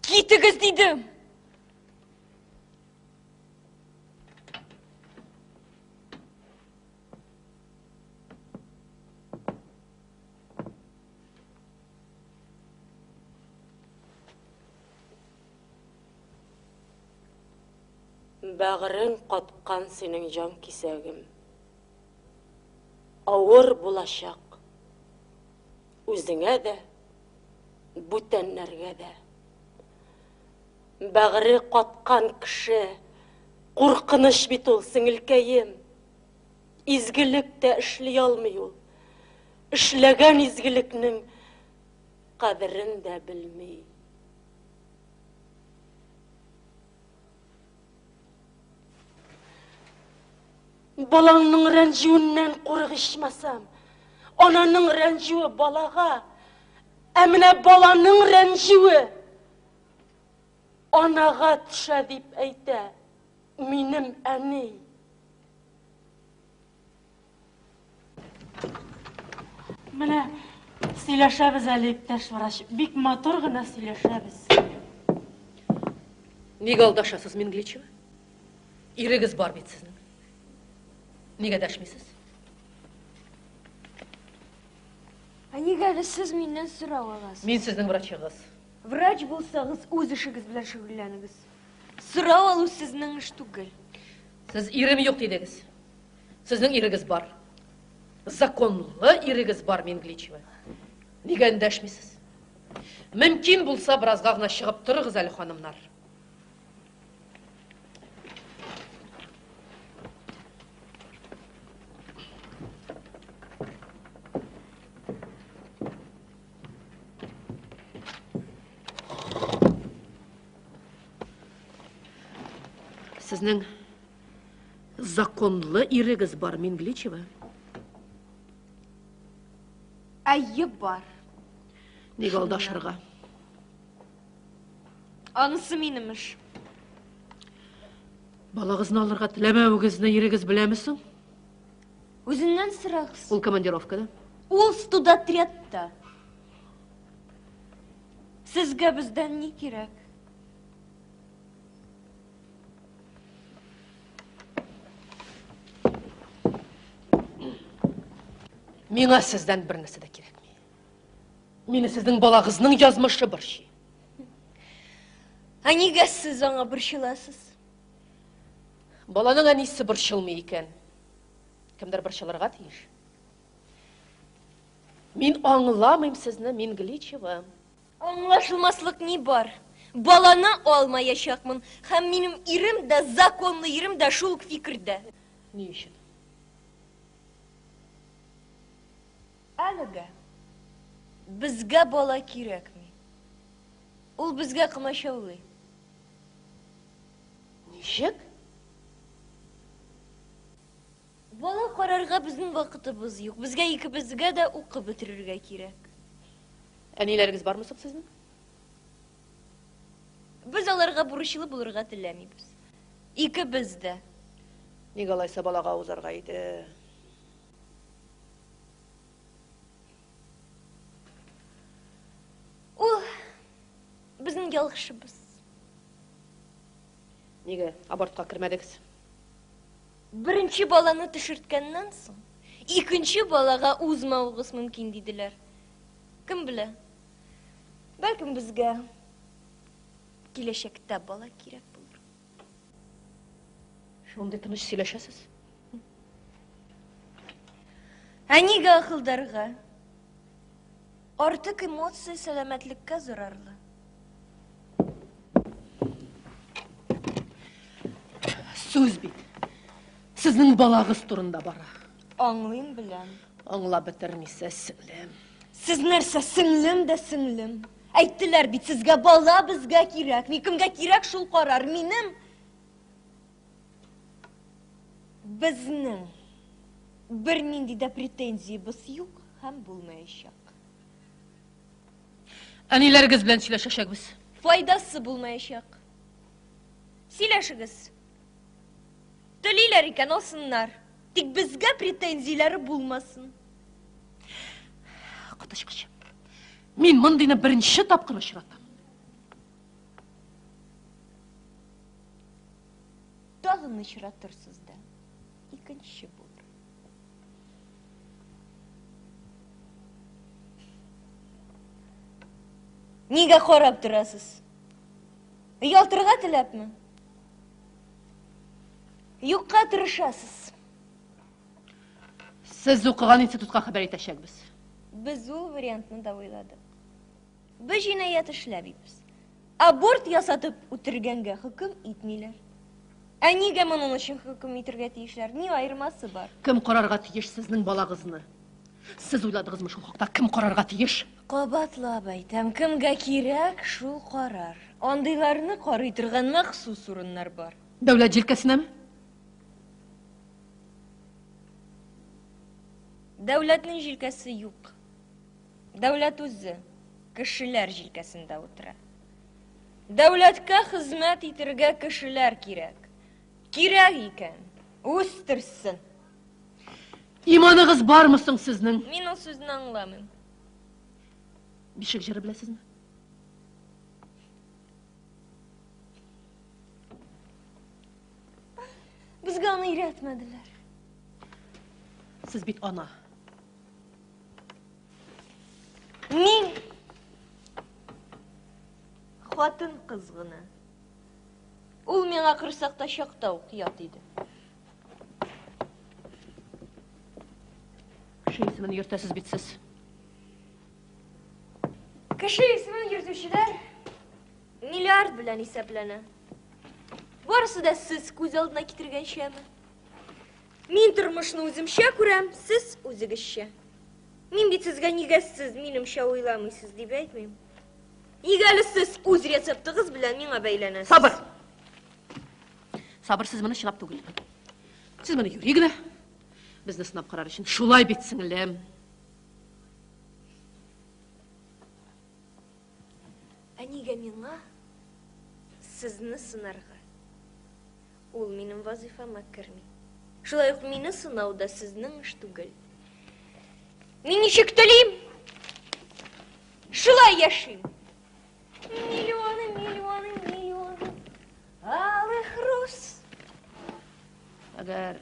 Китегез, дидем! Бәгырең каткан синең җан кисәгем. Авыр булачак. Үзеңә дә, бүтәннәргә дә. Бәгыре каткан кеше куркыныч бит ул, сеңелкәем. Изгелек тә эшли алмый ул. Эшләгән изгелекнең кадерен дә белми. Балаңның рәнҗүеннән курык ичмасам. Ананың рәнҗүе балага, ә менә баланың рәнҗүе анага төшә дип әйтә минем әни. Менә сөйләшәбез әле, иптәш врач. Бик матур гына сөйләшәбез. Нигә алдашасыз, Мингличева? Ирегез бар бит сезнең. Нигә дәшмисез? Ә нигә әле сез миннән сорау аласыз? Мин сезнең врачыгыз. Врач булсагыз, үз эшегез белән шөгыльләнегез. Сорау алу сезнең эш түгел. Сез ирем юк дидегез. Сезнең ирегез бар. Законлы ирегез бар, Мингличева. Нигә эндәшмисез? Мөмкин булса, беразга гына чыгып торыгыз әле, ханымнар. Сезнең законлы ирегез бар, Мингличева. Әйе, бар. Нигә алдашырга? Анысы минем эш. Балагызны алырга теләмәвегезне ирегез беләме соң? Үзеннән сорагыз. Ул командировкада. Ул студотрядта. Сезгә бездән ни кирәк? Миңа сездән бер нәрсә дә кирәкми. Мине сезнең балагызның язмышы борчый. Ә нигә сез аңа борчыласыз? Баланың әнисе борчылмый икән. Кемдер борчылырга тиеш. Мин аңламыйм сезне, Мингличева. Аңлашылмаслык ни бар? Баланы алмаячакмын. Һәм минем ирем дә, законлы ирем дә шул ук фикердә. Ни өчен? Әлегә безгә бала кирәкми. Ул безгә комачаулый. Ничек? Бала карарга безнең вакытыбыз юк. Безгә икебезгә дә укып бетерергә кирәк. Әниләрегез бармы соң сезнең? Без аларга бурычлы булырга теләмибез. Икебез дә. Ник алайса балага узарга иде? Ул безнең ялгышыбыз. Нигә абортка кермәдегез? Беренче баланы төшерткәннән соң, икенче балага узмавыгыз мөмкин диделәр. Кем белә? Бәлкем безгә киләчәктә бала кирәк булыр. Шундый тыныч сөйләшәсез. Ә нигә акылдарга? Артык эмоция сәламәтлеккә зарарлы. Сүз бит сезнең балагыз турында бара. Аңлыйм, беләм. Аңлап бетермисез, сеңлем. Сез нәрсә, сеңлем дә сеңлем. Әйттеләр бит сезгә, бала безгә кирәкми. Кемгә кирәк, шул карар. Минем безнең бернинди дә претензиябез юк һәм булмаячак. Әниләрегез белән сөйләшәчәкбез. Файдасы булмаячак. Сөйләшегез. Телиләр икән, алсыннар. Тик безгә претензияләре булмасын. Коточкыч. Мин мондыйны беренче тапкыр очратам. Тагын очратырсыз да. Икенче булыр. Нигә карап торасыз? Оялтырга теләпме? Юкка тырышасыз. Сез укыган институтка хәбәр итәчәкбез. Без ул вариантны да уйладык. Без җинаять эшләмибез. Аборт ясатып үтергәнгә хөкем итмиләр. Ә нигә моның өчен хөкем итергә тиешләр? Ни аермасы бар? Кем карарга тиеш сезнең балагызны? Сез уйладыгызмы шул хакта? Кем карарга тиеш? Кабатлап әйтәм, кемгә кирәк, шул карар. Андыйларны карый торган махсус урыннар бар. Дәүләт җилкәсенәме? Дәүләтнең җилкәсе юк. Дәүләт үзе кешеләр җилкәсендә утыра. Дәүләткә хезмәт итергә кешеләр кирәк. Кирәк икән, үстерсен. Иманыгыз бармы соң сезнең? Мин ул сүзне аңламыйм. Бишек җыры беләсезме? Безгә аны өйрәтмәделәр. Сез бит ана. Мин хатын кыз гына. Ул миңа корсакта чакта ук ят иде. Кеше исемен йөртәсез бит сез. Кеше исемен йөртүчеләр миллиард белән исәпләнә. Барысы да сез күз алдына китергәнчәме? Мин тормышны үземчә күрәм, сез үзегезчә. Мин бит сезгә нигә сез минемчә уйламыйсыз дип әйтмим. Нигә әле сез үз рецептыгыз белән миңа бәйләнәсез? Сабыр. Сабыр, сез моны чынлап түгел. Сез моны юри генә безне сынап карар өчен. Шулай бит, сеңлем. Ә нигә миңа сезне сынарга? Ул минем вазыйфама керми. Шулай ук мине сынау да сезнең эш түгел. Мин ничек телим, шулай яшим. Миллионы, миллионы, миллионы алых роз. Әгәр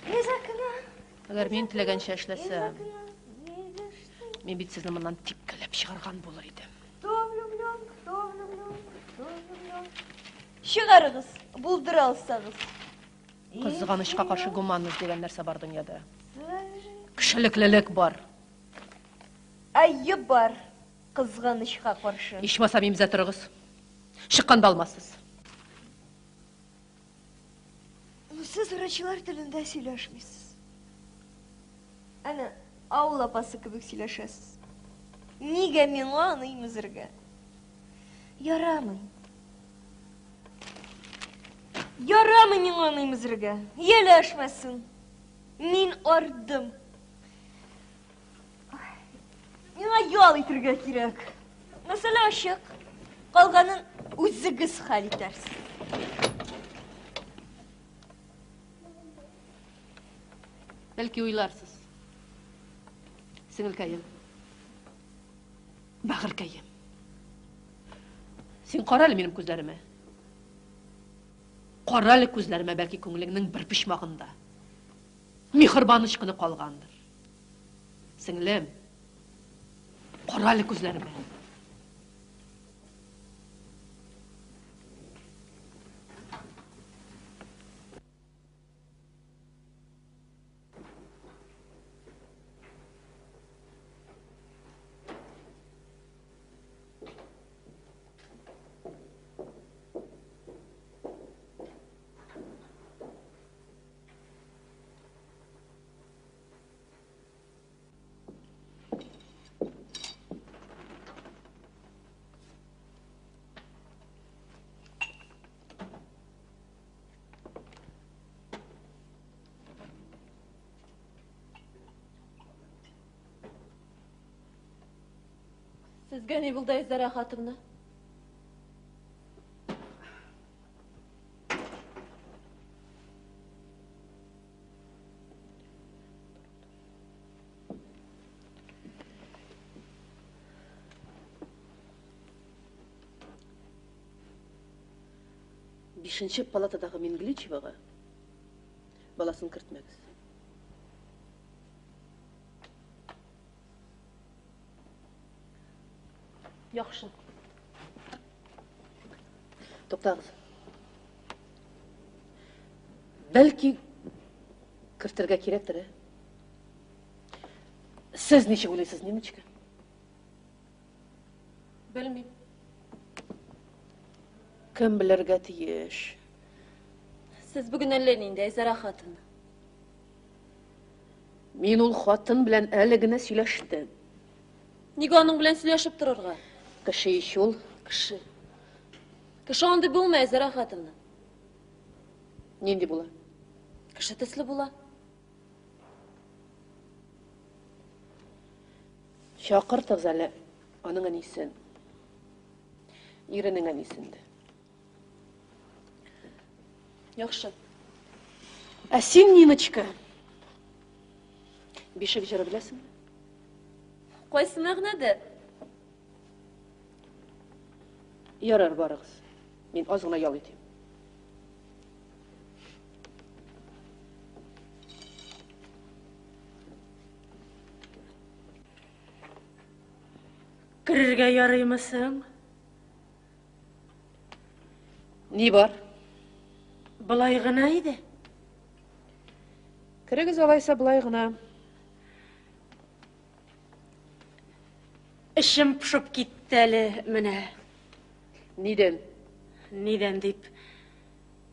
Из окна, әгәр мин теләгәнчә из эшләсәм, окна, видишь ты. мин бит сезне моннан типкәләп чыгарган булыр идем. Кто влюблен, кто влюблен, кто влюблен. Чыгарыгыз, булдыра алсагыз. Кызганычка каршы гуманность дигән нәрсә бар дөньяда. Кешелеклелек бар. Әйе бар, кызганычка каршы. Ичмасам имзә торыгыз. Чыкканда алмассыз. Сез врачлар телендә сөйләшмисез. Әнә, авыл апасы кебек сөйләшәсез. Нигә миңа аны имезергә? Ярамый. Ярамый миңа аны имезергә. Ияләшмәсен. Мин ардым. Миңа ял итергә кирәк. Мәсьәлә ачык. Калганын үзегез хәл итәрсез. Бәлки уйларсыз. Сеңелкәем. Бәгырькәем. Син кара әле минем күзләремә. Кара әле күзләремә, бәлки күңелеңнең бер почмагында. Миһербан очкыны калгандыр. Сеңлем, кара әле күзләремә. Сезгә ни булды, Айзара Ахатовна? Бишенче палатадагы Мингличевага баласын кертмәгез. Яхшы. Туктагыз. Бәлки кертергә кирәктер, ә? Сез ничек уйлыйсыз, Ниночка? Белмим. Кем белергә тиеш? Сез бүген әллә нинди, Айзара хатын. Мин ул хатын белән әле генә сөйләштем. Нигә аның белән сөйләшеп торырга? Кеше ич ул. Кеше. Кеше андый булмый, Айзара хатынны. Нинди була? Кеше төсле була. Чакыртыгыз әле аның әнисен. Иренең әнисен дә. Яхшы. Ә син, Ниночка, бишек җыры беләсеңме? Кайсы мәгънәдә? Ярар, барыгыз. Мин аз гына ял итим. Керергә ярыймы соң? Ни бар? Болай гына иде. Керегез алайса болай гына. Эчем пошып китте әле менә. Нидән? Нидән дип,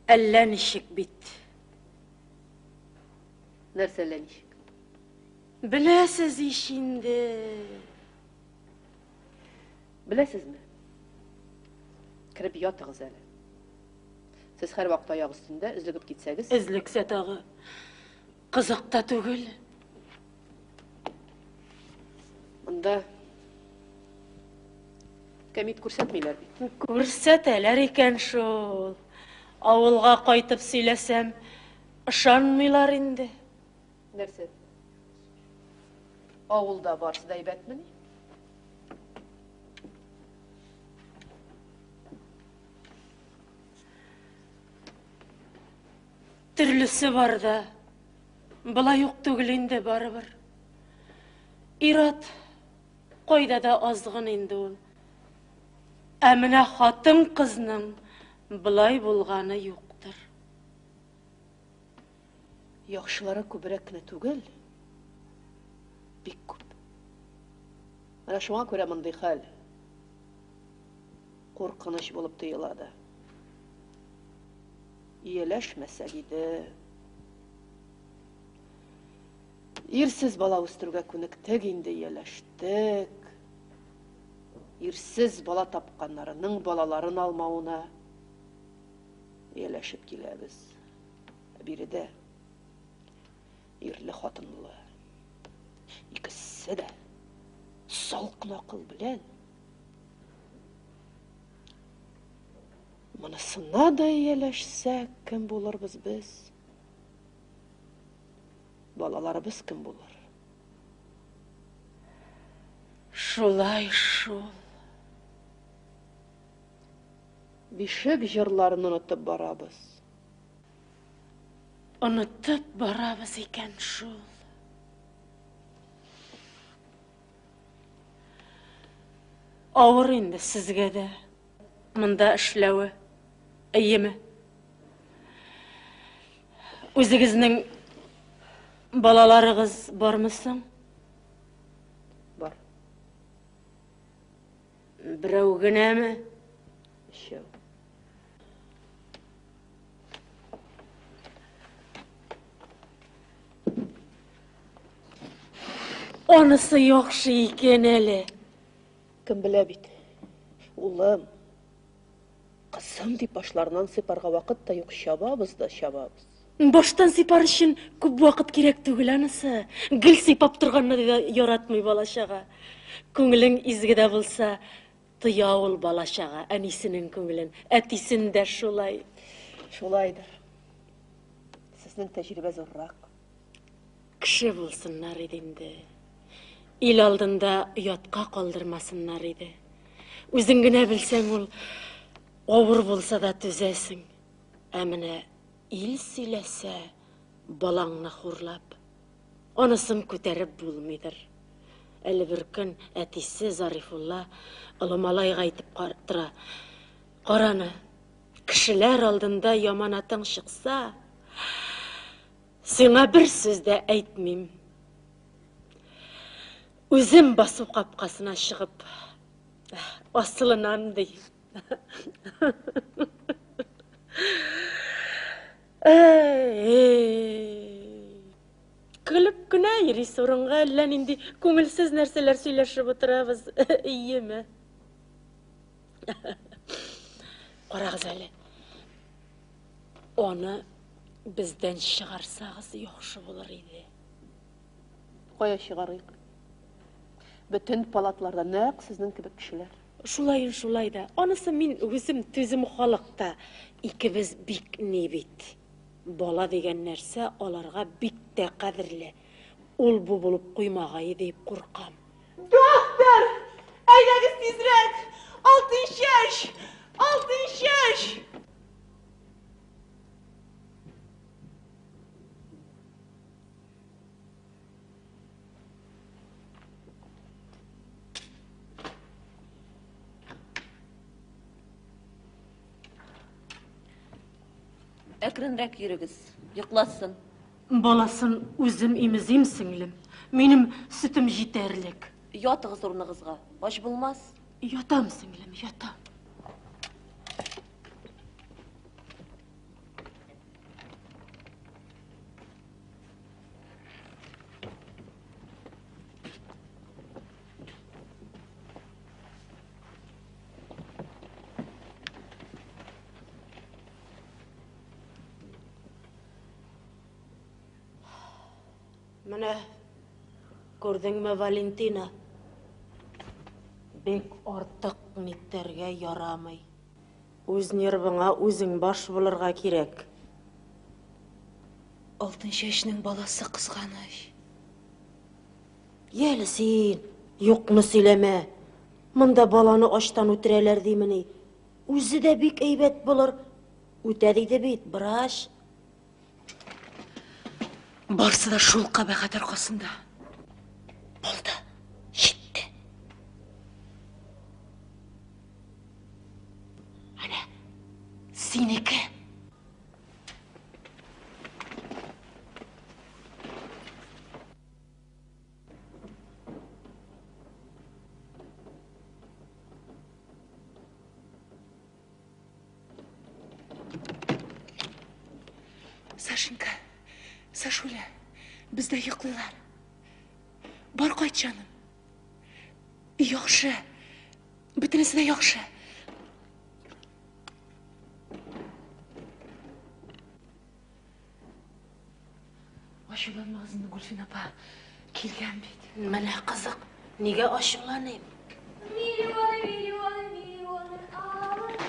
әллә ничек бит. Нәрсә әллә ничек? Беләсез ич инде. Беләсезме? Кереп ятыгыз әле. Сез һәрвакыт аяк өстендә, өзлегеп китсәгез. Өзлексә тагы. Кызык та түгел. Монда кәмит күрсәтмиләр бит. Күрсәтәләр икән шул. Авылга кайтып сөйләсәм, ышанмыйлар инде. Нәрсә? Авылда барысы да әйбәтмени? Төрлесе бар да, болай ук түгел инде барыбер. Ир-ат кайда да азгын инде ул. Ә менә хатын-кызның болай булганы юктыр. Яхшылары күбрәк кенә түгел, бик күп. Менә шуңа күрә мондый хәл куркыныч булып тоела да. Ияләшмәсәк иде. Ирсез бала үстерүгә күнектек инде, ияләштек. Ирсез бала тапканнарының балаларын алмавына ияләшеп киләбез. Ә биредә ирле хатынлы икесе дә салкын акыл белән Монысына да ияләшсәк, кем булырбыз без? Балаларыбыз кем булыр? Шулай шул. Бишек җырларын онытып барабыз. Онытып барабыз икән шул. Авыр инде сезгә дә монда эшләве, әйеме? Үзегезнең балаларыгыз бармы соң? Бар. Берәү генәме? Өчәү. Анысы яхшы икән әле. Кем белә бит. Улым, кызым дип башларыннан сыйпарга вакыт та юк, чабабыз да чабабыз. Баштан сыйпар өчен күп вакыт кирәк түгел анысы. Гел сыйпап торганны да яратмый бала-чага. Күңелең изге дә булса, тоя ул бала-чага әнисенең күңелен, әтисен дә шулай. Шулайдыр. Сезнең тәҗрибә зуррак. Кеше булсыннар иде инде. Ил алдында оятка калдырмасыннар иде. Үзең генә белсәң ул авыр булса да түзәсең. Ә менә ил сөйләсә, балаңны хурлап, анысын күтәреп булмыйдыр. Әле бер көн әтисе Зарифулла олы малайга әйтеп тора. Караны, кешеләр алдында яманатың чыкса, сиңа бер сүз дә әйтмим. Үзем басу капкасына чыгып асылынам, ди. Көлеп кенә йөрисе урынга әллә нинди күңелсез нәрсәләр сөйләшеп утырабыз, иеме? Карагыз әле. Аны бездән чыгарсагыз яхшы булыр иде. Кая чыгарыйк? Бөтен палатларда нәкъ сезнең кебек кешеләр. Шулаен шулай да. Анысы мин үзем түзем халыкта. Икебез бик ни бит. Бала дигән нәрсә аларга бик тә кадерле. Ул бу булып куймагае дип куркам. Доктор! Әйдәгез тизрәк! Алтын чәч! Алтын чәч! Әкренрәк йөрегез, йокласын. Баласын үзем имезим, сеңлем. Минем сөтем җитәрлек. Ятыгыз урыныгызга, ач булмас. Ятам, сеңлем, ятам. Менә күрдеңме, Валентина? Бик артык нитәргә ярамый. Үз нервыңа үзең баш булырга кирәк. Алтын чәчнең баласы кызганыч. Яле син, юкны сөйләмә. Монда баланы ачтан үтерәләр димени. Үзе дә бик әйбәт булыр. Үтә диде бит, врач. Барсы да шул кабахәт аркасында. Булды, җитте. Әнә, синеке. Сашенька, Сашуля, бездә йоклыйлар. Бар кайт, җаным. Яхшы. Бөтенесе дә яхшы. Ачуланмагыз инде, Гөлфин апа. Килгән бит. Менә кызык, нигә ачуланыйм? Миллионы, миллионы, миллионы алып.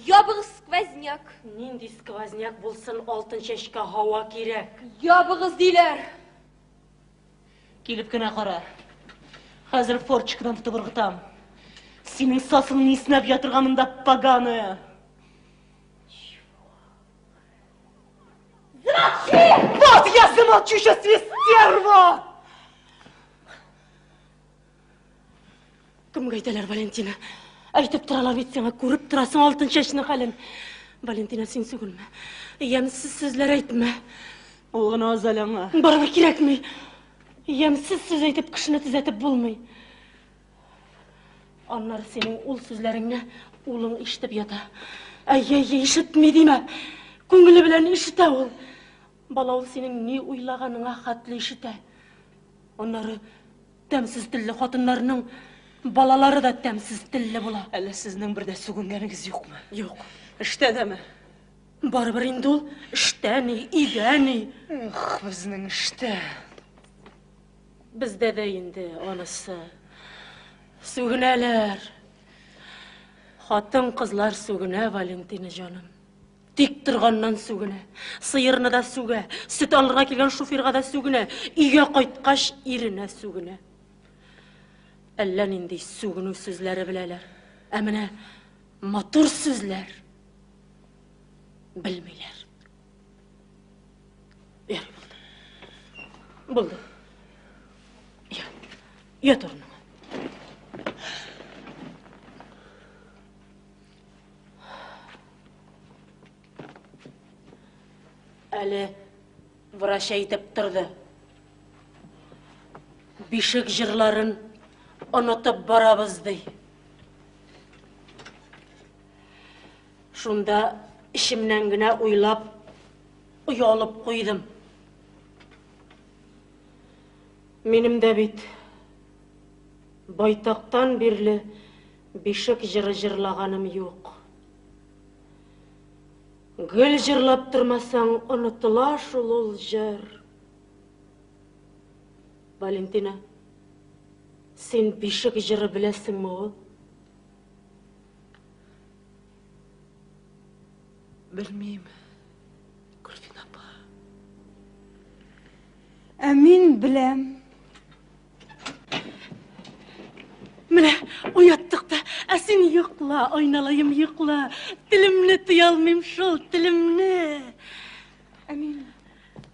Ябыгыз сквозняк. Нинди сквозняк булсын, алтын чәчкә һава кирәк. Ябыгыз диләр. Килеп кенә кара. Хәзер форчикадан тотып ыргытам. Синең сасыңны иснәп ятырга монда поганая. Замолчи! Вот я замолчу сейчас тебе, стерва! Кемгә әйтәләр, Валентина? Әйтеп торалар бит сиңа, күреп торасың алтын чәчнең хәлен. Валентина, син сүгенмә. Ямьсез сүзләр әйтмә. Ул гына аз әле аңа. Барыбер кирәкми. Ямьсез сүз әйтеп кешене төзәтеп булмый. Аннары синең ул сүзләреңне улың ишетеп ята. Әйе, әйе, ишетми димә. Күңеле белән ишетә ул. Бала ул синең ни уйлаганыңа хәтле ишетә. Аннары тәмсез телле хатыннарның балалары да тәмсез телле була. Әллә сезнең бер дә сүгенгәнегез юкмы? Юк. Эштә дәме? Барыбер инде ул эштә ни, өйдә ни. Эх, безнең эштә. Бездә дә инде анысы. Сүгенәләр. Хатын-кызлар сүгенә, Валентина җаным. Тик торганнан сүгенә. Сыерны да сүгә, сөт алырга килгән шоферга да сүгенә, өйгә кайткач иренә сүгенә. Әллә нинди сүгенү сүзләре беләләр. Ә менә матур сүзләр белмиләр. Ярый, булды. Булды. Я, ят урыныңа. Әле врач әйтеп торды. Бишек җырларын онытып барабыз ди. Шунда эчемнән генә уйлап, оялып куйдым. Минем дә бит байтактан бирле бишек җыры җырлаганым юк. Гел җырлап тормасаң, онытыла шул ул җыр. Валентина, син бишек җыры беләсеңме ул? Белмим, Гөлфин апа. Ә мин беләм. Менә уяттык та, ә син йокла, айналаем, йокла. Телемне тыя алмыйм шул, телемне. Ә мин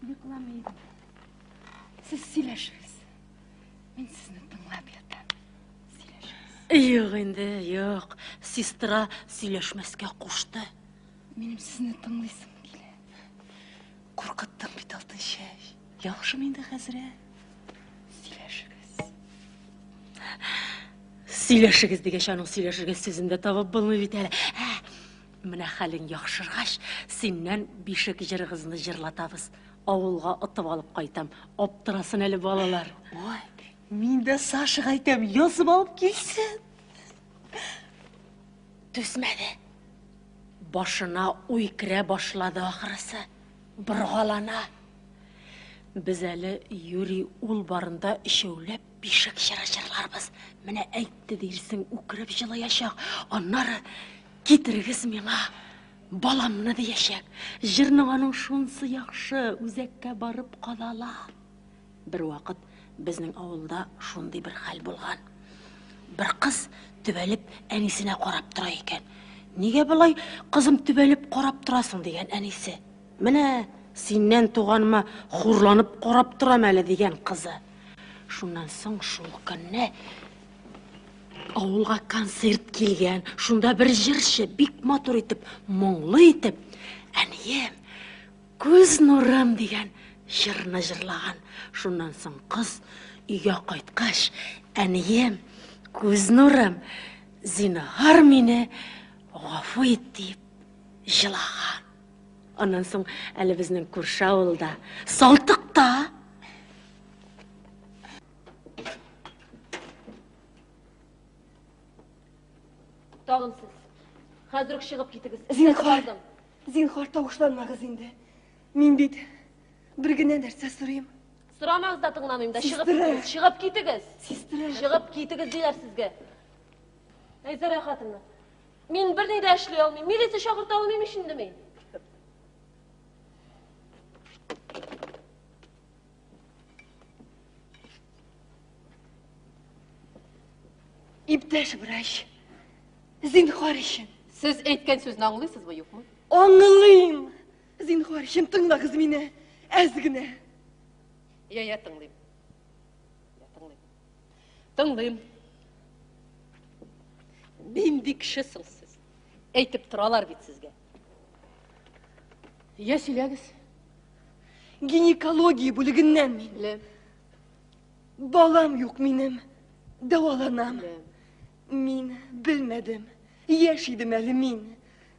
йокламыйм. Сез сөйләшегез. Мин сезне тыңлап ятам. Юк инде, юк. Сестра сөйләшмәскә кушты. Минем сезне тыңлыйсым килә. Куркыттың бит, Алтынчәч. Яхшымы инде хәзер, ә? Сөйләшегез. Сөйләшегез дигәч, аның сөйләшергә сүзен дә табып булмый бит әле. Ә, менә хәлең яхшыргач, синнән бишек җырыгызны җырлатабыз. Авылга отып алып кайтам. Аптырасын әле балалар. Ой, мин дә Сашага әйтәм, язып алып килсен. Түзмәде. Башына уй керә башлады ахрысы. Боргалана. Без әле Юрий ул барында өчәүләп бишек җыры җырларбыз. Менә әйтте дирсең, үкереп җылаячак. Аннары китерегез миңа баламны диячәк. Җырның аның шунсы яхшы, үзәккә барып кадала. Бер вакыт безнең авылда шундый бер хәл булган. Бер кыз төбәлеп әнисенә карап тора икән. Нигә болай, кызым, төбәлеп карап торасың, дигән әнисе. Менә синнән туганыма хурланып карап торам әле, дигән кызы. Шуннан соң шул көнне авылга концерт килгән. Шунда бер җырчы бик матур итеп, моңлы итеп, Әнием, күз нурым дигән җырны җырлаган. Шуннан соң кыз өйгә кайткач, Әнием, күз нурым, зинһар мине гафу ит дип җылаган. Аннан соң әле безнең күрше авылда, Салтыкта. Тагын сез. Хәзер үк чыгып китегез. Зинһар, зинһар, тавышланмагыз инде. Мин бит бер генә нәрсә сорыйм. Сорамагыз да тыңламыйм да. Чыгып Сестра. китегез. Чыгып китегез. Сестра. Чыгып китегез диләр сезгә. Әйзәрә хатыны. Мин берни дә эшли алмыйм. Милиция чакырта алмыйм ич инде мин. Иптәш врач, зинһар өчен. Сез әйткән сүзне аңлыйсызмы, юкмы? Аңлыйм. Зинһар өчен тыңлагыз мине, әз генә. Я, я тыңлыйм. Я тыңлыйм. Тыңлыйм. Нинди кеше соң сез? Әйтеп торалар бит сезгә. Я сөйләгез. Гинекология бүлегеннән мин. Беләм. Балам юк минем. Дәваланам. Беләм. Мин белмәдем. Яшь идем әле мин.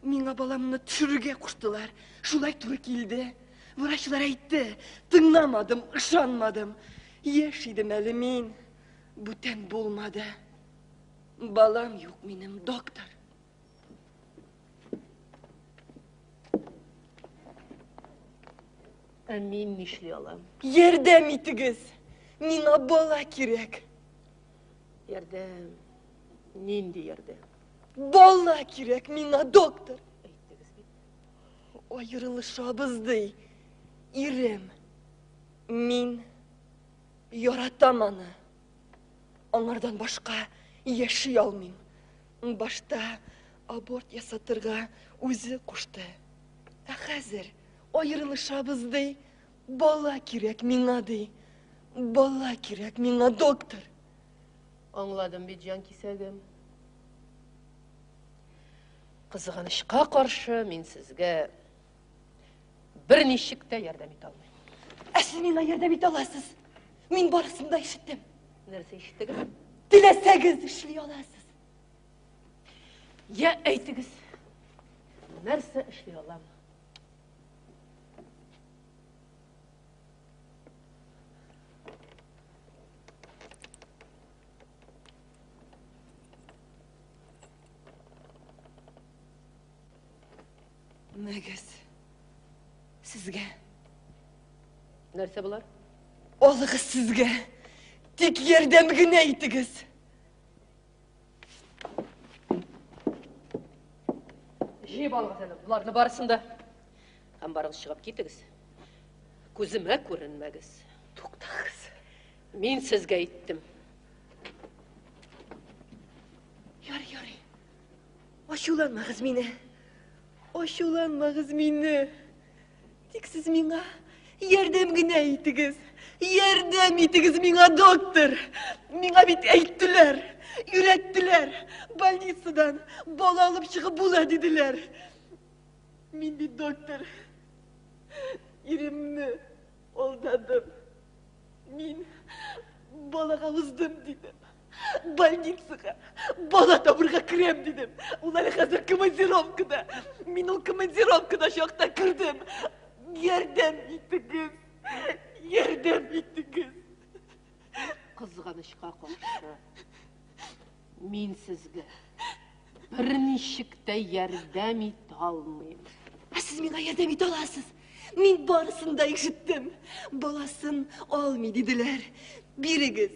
Миңа баламны төшерергә куштылар. Шулай туры килде. Врачлар әйтте, тыңламадым, ышанмадым. Яшь идем әле мин. Бүтән булмады. Балам юк минем, доктор. Ә мин нишли алам? Ярдәм итегез. Миңа бала кирәк. Ярдәм. Нинди ярдәм? Бала кирәк миңа, доктор. Әйттегез бит. Аерылышабыз ди. Ирем. Мин яратам аны. Аңардан башка яши алмыйм. Башта аборт ясатырга үзе кушты. Ә хәзер аерылышабыз ди. Бала кирәк миңа ди. Бала кирәк миңа, доктор. Аңладым бит, җан кисәгем. Кызганычка каршы, мин сезгә берничек тә ярдәм итә алмыйм. Ә сез миңа ярдәм итә аласыз. Мин барысын да ишеттем. Нәрсә ишеттегез? Теләсәгез эшли аласыз. Я әйтегез. Нәрсә эшли алам? Мәгез. Сезгә. Нәрсә болар? Алыгыз сезгә. Тик ярдәм генә итегез. Җыеп алыгыз әле боларны барысын да. Һәм барыгыз чыгып китегез. Күземә күренмәгез. Туктагыз. Мин сезгә әйттем. Ярый, ярый. Ачуланмагыз мине. Ачуланмагыз мине. Тик сез миңа ярдәм генә итегез. Ярдәм итегез миңа, доктор. Миңа бит әйттеләр, өйрәттеләр. Больницадан бала алып чыгып була диделәр. Мин бит доктор. Иремне алдадым. Мин балага уздым дидем. Больницага бала табырга керәм дидем. Ул әле хәзер командировкада. Мин ул командировкада чакта кердем. Ярдәм итегез. Ярдәм итегез. Кызганычка каршы, мин сезгә берничек тә ярдәм итә алмыйм. Ә сез миңа ярдәм итә аласыз. Мин барысын да ишеттем. Баласын алмый диделәр. Бирегез.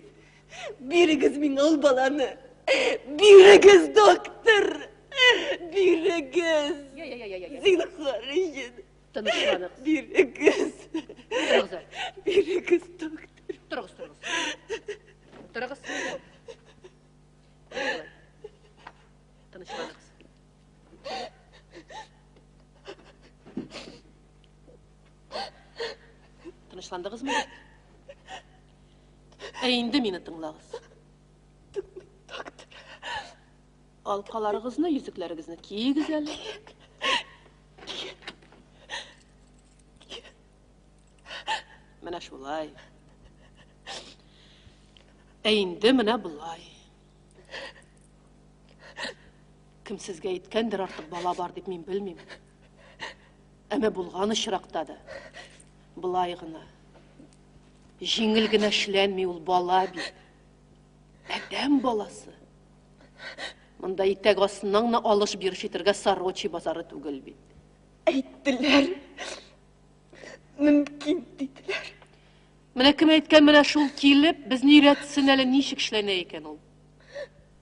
Бирегез миңа ул баланы. Бирегез, доктор. Бирегез. Я, я, я, я, я. Зинһар өчен. Тынычланыгыз. Бирегез. Торыгыз әле. Бирегез, доктор. Торыгыз, торыгыз. Торыгыз. Тынычланыгыз. Тынычландыгызмы? Ә инде мине тыңлагыз. Доктор. Алкаларыгызны, йөзекләрегезне киегез әле. Менә шулай. Ә инде менә болай. Кем сезгә әйткәндер артык бала бар дип мин белмим. Әмма булган очракта да болай гына. Җиңел генә эшләнми ул бала бит. Адәм баласы. Монда итәк астыннан гына алыш-биреш итәргә Сорочи базары түгел бит. Әйттеләр. Мөмкин диделәр. Менә кем әйткән, менә шул килеп, безне өйрәтсен әле ничек эшләнә икән ул.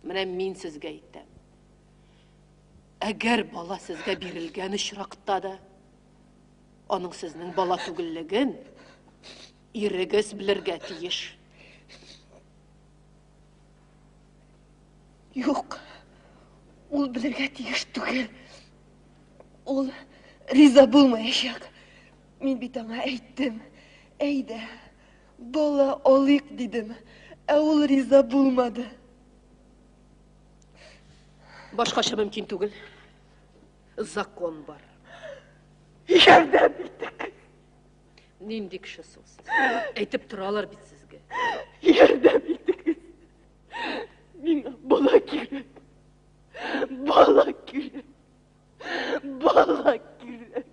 Менә мин сезгә әйтәм. Әгәр бала сезгә бирелгән очракта да, аның сезнең бала түгеллеген ирегез белергә тиеш. Юк, ул белергә тиеш түгел. Ул риза булмаячак. Мин бит аңа әйттем. Әйдә, бала алыйк дидем. Ә ул риза булмады. Башкача мөмкин түгел. Закон бар. Ярдәм итегез. Нинди кеше соң сез? Әйтеп торалар бит сезгә. Ярдәм итегез. Миңа бала кирәк. Бала кирәк. Бала кирәк.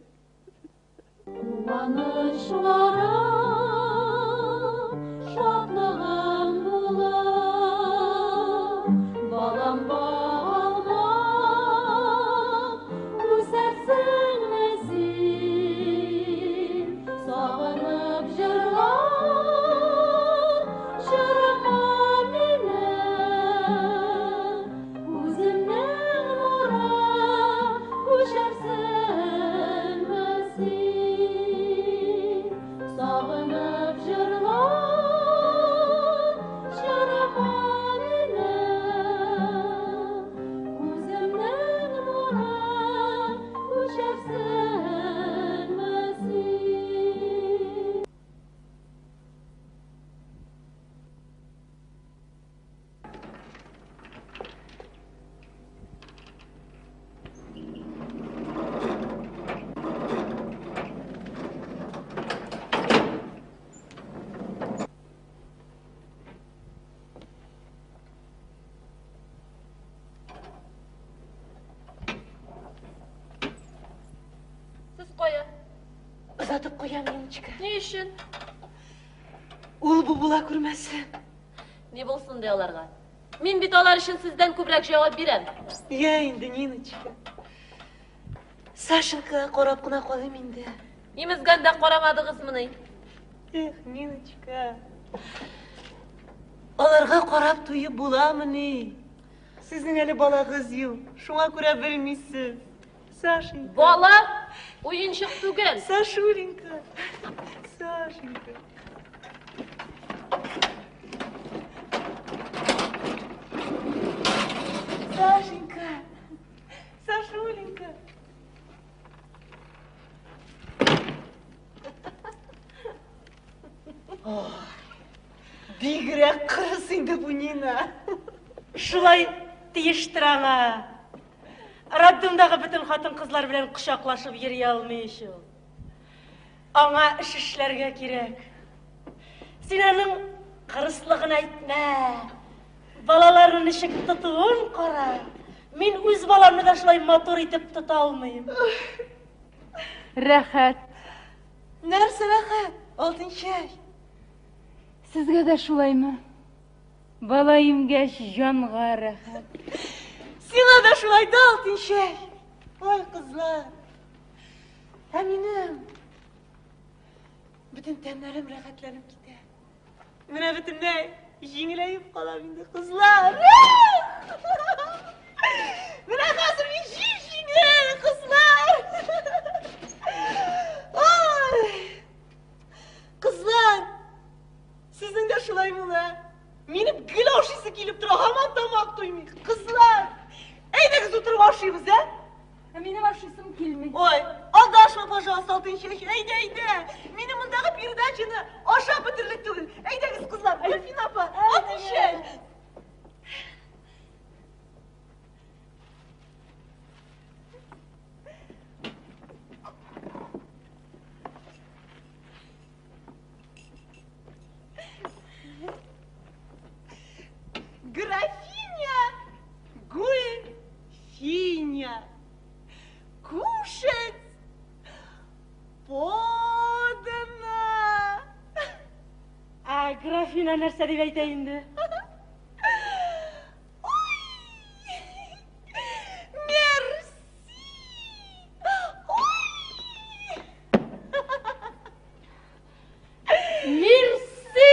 Куанычларым, шатлыгым булып, балам балам, үсәрсеңме син? Сагынып җырлар, җырыма минем, үземнең нурым, күчәрсеңме син? Сагынып җырлар, җырыма минем, үземнең нурым, күчәрсеңме син? Сез кая? Озатып куям, Ниночка. Ни өчен? Ул бу була күрмәсен. Ни булсын ди аларга? Мин бит алар өчен сездән күбрәк җавап бирәм. Я инде, Ниночка. Сашенькага карап кына калыйм инде. Имезгәндә карамадыгызмыни? Эх, Ниночка. Аларга карап туеп буламыни? Сезнең әле балагыз юк, шуңа күрә белмисез. Сашенька. Бала уенчык түгел. Сашуленька. Сашенька. Сашенька. Сашуленька. Ой, бигрәк кырыс инде бу Нина. Шулай тиештер аңа. Роддомдагы бөтен хатын-кызлар белән кочаклашып йөри алмый ич ул. Аңа эш эшләргә кирәк. Син аның кырыслыгын әйтмә. Балаларны ничек тотуын кара. Мин үз баламны да шулай матур итеп тота алмыйм. Рәхәт. Нәрсә рәхәт? Алтынчәч. Сезгә дә шулаймы? Бала имгәч җанга рәхәт. Сиңа да шулай да, Алтынчәч. Ой, кызлар. Ә минем бөтен тәннәрем рәхәтләнеп китә. Менә бөтенләй җиңеләеп калам инде, кызлар. Менә хәзер мин җип-җиңел, кызлар. Ой! Кызлар, сезнең дә шулай була. Минем гел ашыйсы килеп тора, һаман тамак туймый. Кызлар, әйдәгез утырып ашыйбыз, ә? Ә минем ашыйсым килми. Ой, алдашма, пожалуйста, Алтынчәч. Әйдә, әйдә. Минем мондагы передачаны ашап бетерерлек түгел. Әйдәгез, кызлар, Гөлфин апа, Алтынчәч. Графиня Гульфиня. Кушать подано. Ә графина нәрсә дип әйтә инде? Мерси! Мерси!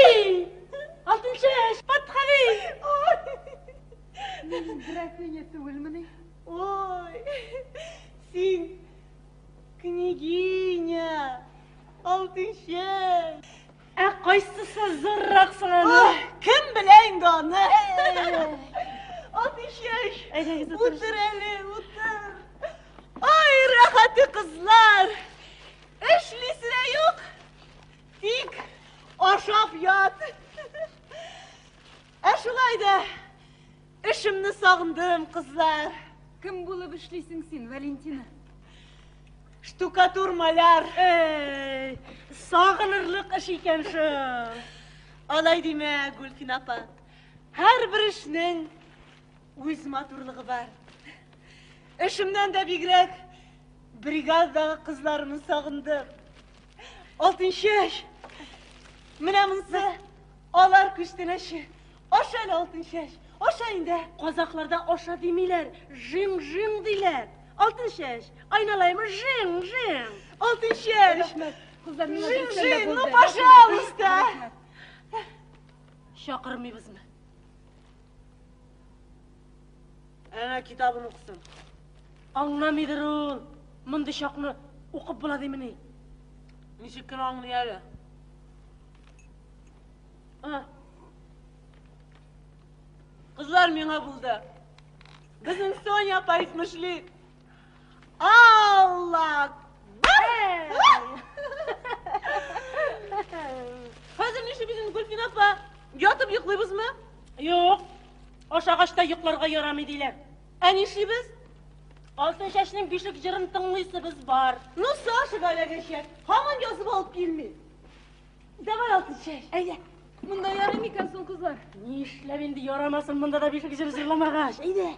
Алтынчәч, подходи! Мин графиня түгелмени? Ой, син княгиня, Алтынчәч. Ә кайсысы зуррак соң аны? Ой, кем белә инде аны? Алтынчәч. Алтынчәч! Утыр әле, утыр! Ай, рәхәте кызлар! Эшлисе дә юк, тик ашап ят. Ә шулай да эшемне сагындым, кызлар. Кем булып эшлисең син, Валентина? Штукатур маляр. Эй, сагынырлык эш икән шул. Алай димә, Гульфин апа. Һәрбер эшнең үз матурлыгы бар. Эшемнән дә бигрәк бригададагы кызларымны сагындым. Алтынчәч, менә монысы алар күчтәнәче. Аша әле, Алтынчәч, аша инде. Казахларда аша димиләр, жиң-жиң диләр. Алтынчәч, айналаймы жиң-жиң. Алтынчәч, Кызлар, миңа жиң-жиң, дөрестән дә ну булды. пожалуйста. Чакырмыйбызмы? Әнә китабын укысын. Аңламыйдыр ул. Мондый чакны укып була димени? Ничек кенә аңлый әле. А, Кызлар миңа булды. Безнең Соня апа әйтмешли. Алла! Хәзер нишлибез инде, Гөлфин апа? Ятып йоклыйбызмы? Юк. Ашагач та йокларга ярамый диләр. Ә нишлибез? Алтынчәчнең бишек җырын тыңлыйсыбыз бар. Ну, Сашага эләгәчәк. Һаман язып алып килми. Давай, Алтынчәч. Әйдә. Монда ярый микән соң, кызлар? Нишләп инде ярамасын монда да бишек җыры җырламагач? Әйдә.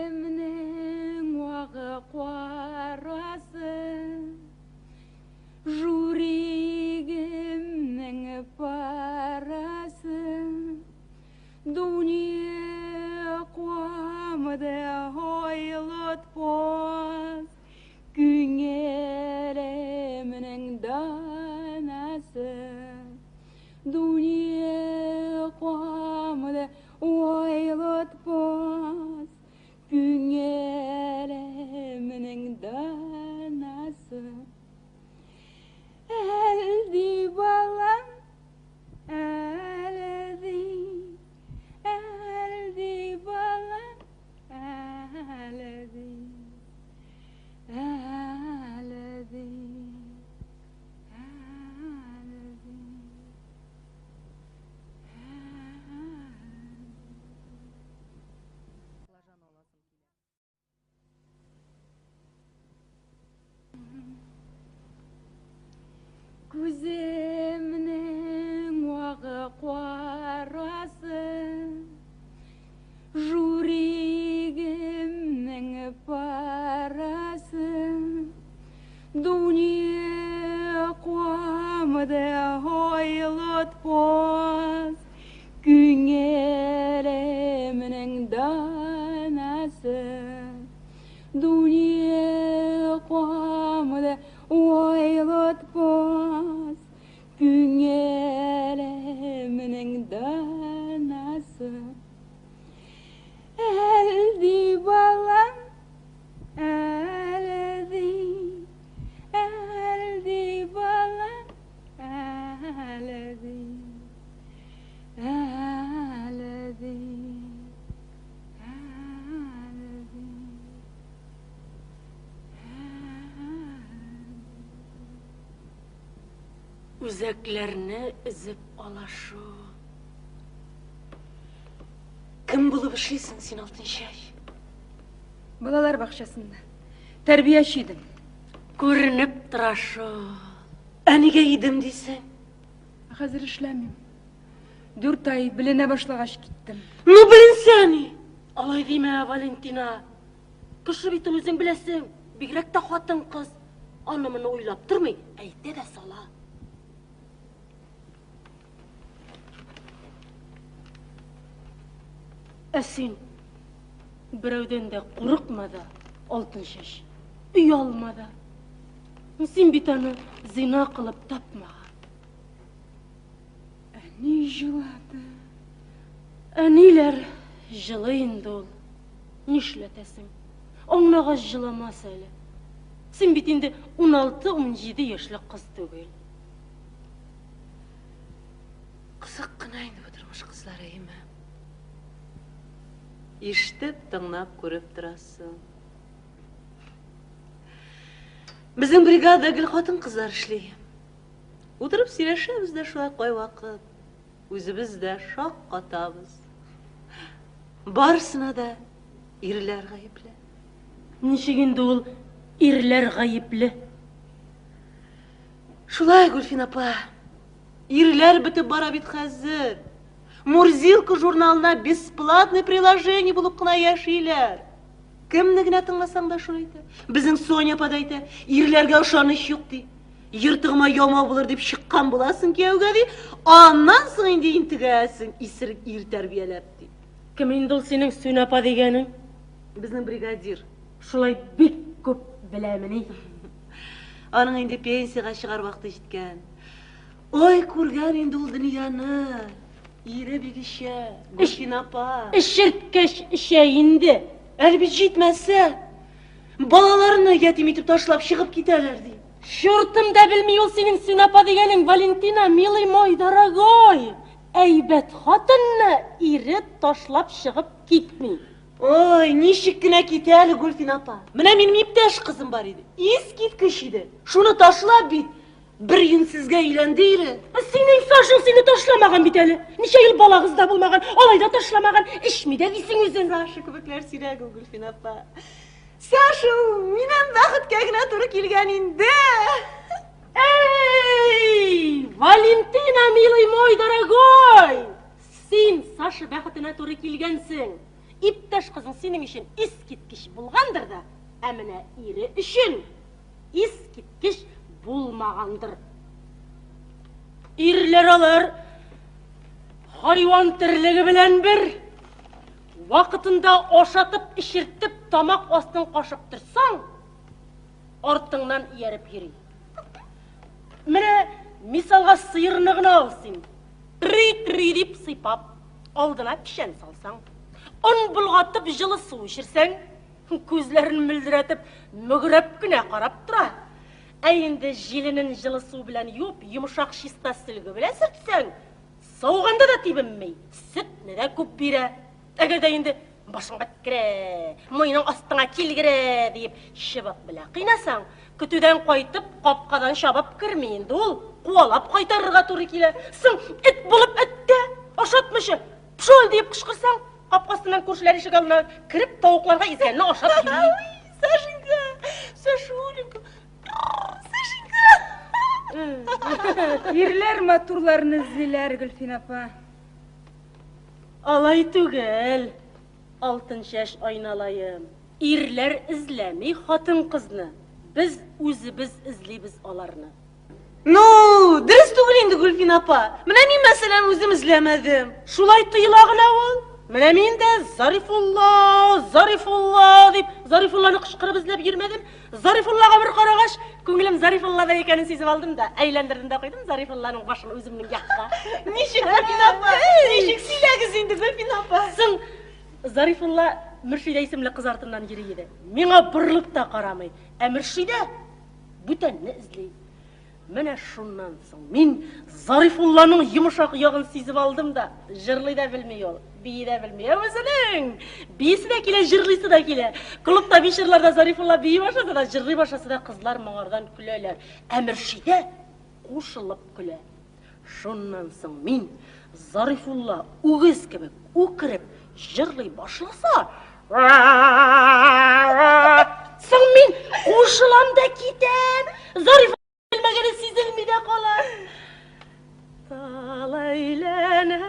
Күземнең вагы карасы, Журигемнең парасы, Дунья куамды айлытпас, Күңелемнең данасы. Дунья куамды айлытпас, Күңелемнең данасы. Әлди балам, әлди, әлди балам, әлди, әлди, әлди. Күземнең вагы карасы, Журигемнең парасы, Дунья куамды айлытпас, Күңелемнең данасы. Дунья куамды айлытпас, Күңелемнең данасы. Әлди балам, әлди, әлди балам, әлди, әлди, әлди. Үзәкләрне өзеп ала шул. Кем булып эшлисең син, Алтынчәч? Балалар бакчасында. Тәрбияче идем. Күренеп тора шул. Ә нигә идем дисең? Хәзер эшләмим. Дүрт ай беленә башлагач киттем. Ну, беленсә ни? Алай димә, Валентина. Кеше бит ул үзең беләсең. Бигрәк тә хатын-кыз. Аны моны уйлап тормый, әйтә дә сала. Ә син берәүдән дә курыкма да, Алтынчәч, оялма да. Син бит аны зина кылып тапмаган. Әни җылады. Әниләр җылый инде ул. Нишләтәсең? Аңлагач җыламас әле. Син бит инде 16-17 яшьлек кыз түгел. Кызык кына инде бу тормыш кызлары, әйеме? Ишетеп, тыңлап, күреп торасың. Безнең бригада гел хатын-кызлар эшли. Утырып сөйләшәбез дә шулай кайвакыт. Үзебез дә шаккатабыз. Барысына да ирләр гаепле. Ничек инде ул ирләр гаепле? Шулай, Гөлфин апа. Ирләр бетеп бара бит хәзер. Мурзилка журналына бесплатный приложение булып кына яшиләр. Кемне генә тыңласаң да шуны әйтә. Безнең Соня апа да әйтә, ирләргә ышаныч юк ди. Ертыгыма ямау булыр дип чыккан буласың кияүгә ди. Аннан соң инде интегәсең, исерек ир тәрбияләп ди. Кем инде ул синең Сүнә апа дигәнең? Безнең бригадир. Шулай бик күп беләмени? Аның инде пенсиягә чыгар вакыты җиткән. Ой, күргән инде ул дөньяны. Ире бик эчә, Гөлфин апа. Эчерткәч эчә инде. Әле бит җитмәсә, балаларны ятим итеп ташлап чыгып китәләр ди. Чортым да белми ул синең Сүнә апа дигәнең, Валентина, милый мой, дорогой. Әйбәт хатынны ире ташлап чыгып китми. Ой, ничек кенә китә әле Гөлфин апа. Менә минем иптәш кызым бар иде. Искиткеч иде. Шуны ташлап бит, бер юньсезгә өйләнде ире. Синең Сашаң сине ташламаган бит әле. Ничә ел балагыз да булмаган, алай да ташламаган, эчми дә дисең үзең. Саша кебекләр сирәк ул, Гөлфин апа. Саша ул минем бәхеткә генә туры килгән инде. Эй, Валентина, милый мой, дорогой! Син Саша бәхетенә туры килгәнсең. Иптәш кызың синең өчен искиткеч булгандыр да, ә менә ире өчен искиткеч булмагандыр. Ирләр алар хайван терлеге белән бер. Вакытында ашатып, эчертеп, тамак астын кашып торсаң, артыңнан ияреп йөри. Менә мисалга сыерны гына ал син. Три-три дип сыйпап, алдына печән салсаң, он болгатып җылы су эчерсәң, күзләрен мөлдерәтеп, мөгрәп кенә карап тора. Ә инде җиленен җылы су белән юып, йомшак чиста сөлге белән сөртсәң, сауганда да тибенми, сөтне дә күп бирә. Әгәр дә инде башың беткере, муеның астыңа килгере диеп чыбык белән кыйнасаң, көтүдән кайтып, капкадан чабып керми инде ул, куалап кайтарырга туры килә. Соң эт булып эт тә, ашатмыйча, пшол диеп кычкырсаң, капка астыннан күршеләр ишек алдына кереп, тавыкларга изгәнне ашап йөри. Сашенька, Сашуленька, Сашенька. Ирләр матурларны эзлиләр, Гөлфин апа. Алай түгел, Алтынчәч айналаем. Ирләр эзләми хатын-кызны, без үзебез эзлибез аларны. Ну, дөрес түгел инде, Гөлфин апа. Менә мин, мәсәлән, үзем эзләмәдем. Шулай тоела гына ул. Менә мин дә Зарифулла, Зарифулла дип, Зарифулланы кычкырып эзләп йөрмәдем. Зарифуллага бер карагач, күңелем Зарифуллада икәнен сизеп алдым да, әйләндердем дә куйдым Зарифулланың башын үземнең якка. Ничек, Гөлфин апа? Ничек сөйләгез инде, Гөлфин апа? Соң Зарифулла Мөршидә исемле кыз артыннан йөри иде. Миңа борылып та карамый. Ә Мөршидә бүтәнне эзли. Менә шуннан соң мин Зарифулланың йомшак ягын сизеп алдым да, җырлый да белми ул, бии дә белми. Ә үзенең биисе дә килә, җырлыйсы да килә. Клубта вечерларда Зарифулла бии башласа да, җырлый башласа да, кызлар моңардан көләләр. Ә Мөршидә кушылып көлә. Шуннан соң мин Зарифулла үгез кебек үкереп җырлый башласа, соң мин кушылам да китәм. Зариф белмәгәне сизелми дә кала. Тал әйләнә,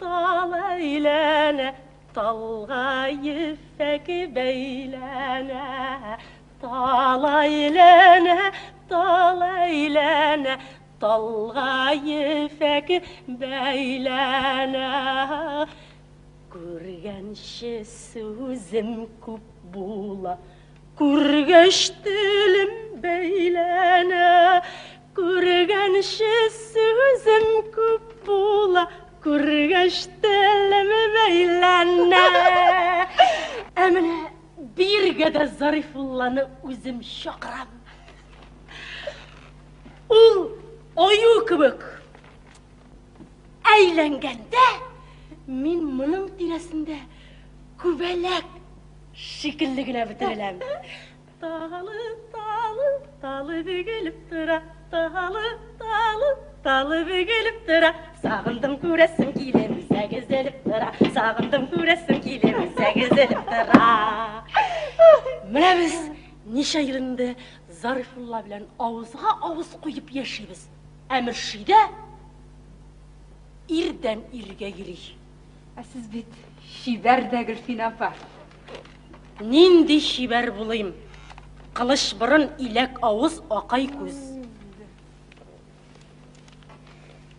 тал әйләнә, талга ефәк бәйләнә. Тал әйләнә, тал әйләнә, талга ефәк бәйләнә. Күргәнче сүзем күп була, күргәч телем бәйләнә. Күргәнче сүзем күп була, күргәч телем бәйләнә. Ә менә биргә дә Зарифулланы үзем чакырам. Ул аю кебек әйләнгәндә, мин моның тирәсендә күбәләк шикелле генә бөтереләм. Талы, талы, талы бөгелеп тора, талы, талы, талы бөгелеп тора. Сагындым күрәсем килә, үзәк өзелеп тора. Сагындым күрәсем килә, үзәк өзелеп тора. Менә без ничә ел инде Зарифулла белән авызга авыз куеп яшибез. Ә Мөршидә ирдән иргә йөри. Ә сез бит чибәр дә, Гөлфинә апа. Нинди чибәр булыйм? Кылыч борын, иләк авыз, акай күз.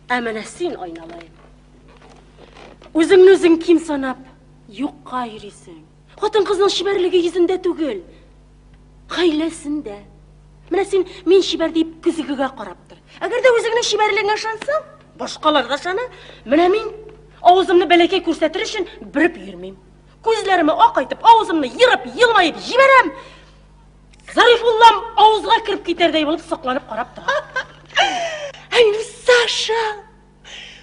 Ә менә син, Айналаем, үзеңне үзең ким санап, юкка йөрисең. Хатын-кызның чибәрлеге йөзендә түгел, гаиләсендә. Менә син мин чибәр дип көзгегә карап тор. Әгәр дә үзеңнең чибәрлегеңә ышансаң, башкалар да ышана. Менә мин авызымны бәләкәй күрсәтер өчен бөреп йөрмим. Күзләремә акайтып, авызымны ерып, елмаеп җибәрәм. Зарифуллам авызга кереп китәрдәй булып сокланып карап тора. Ә минем Саша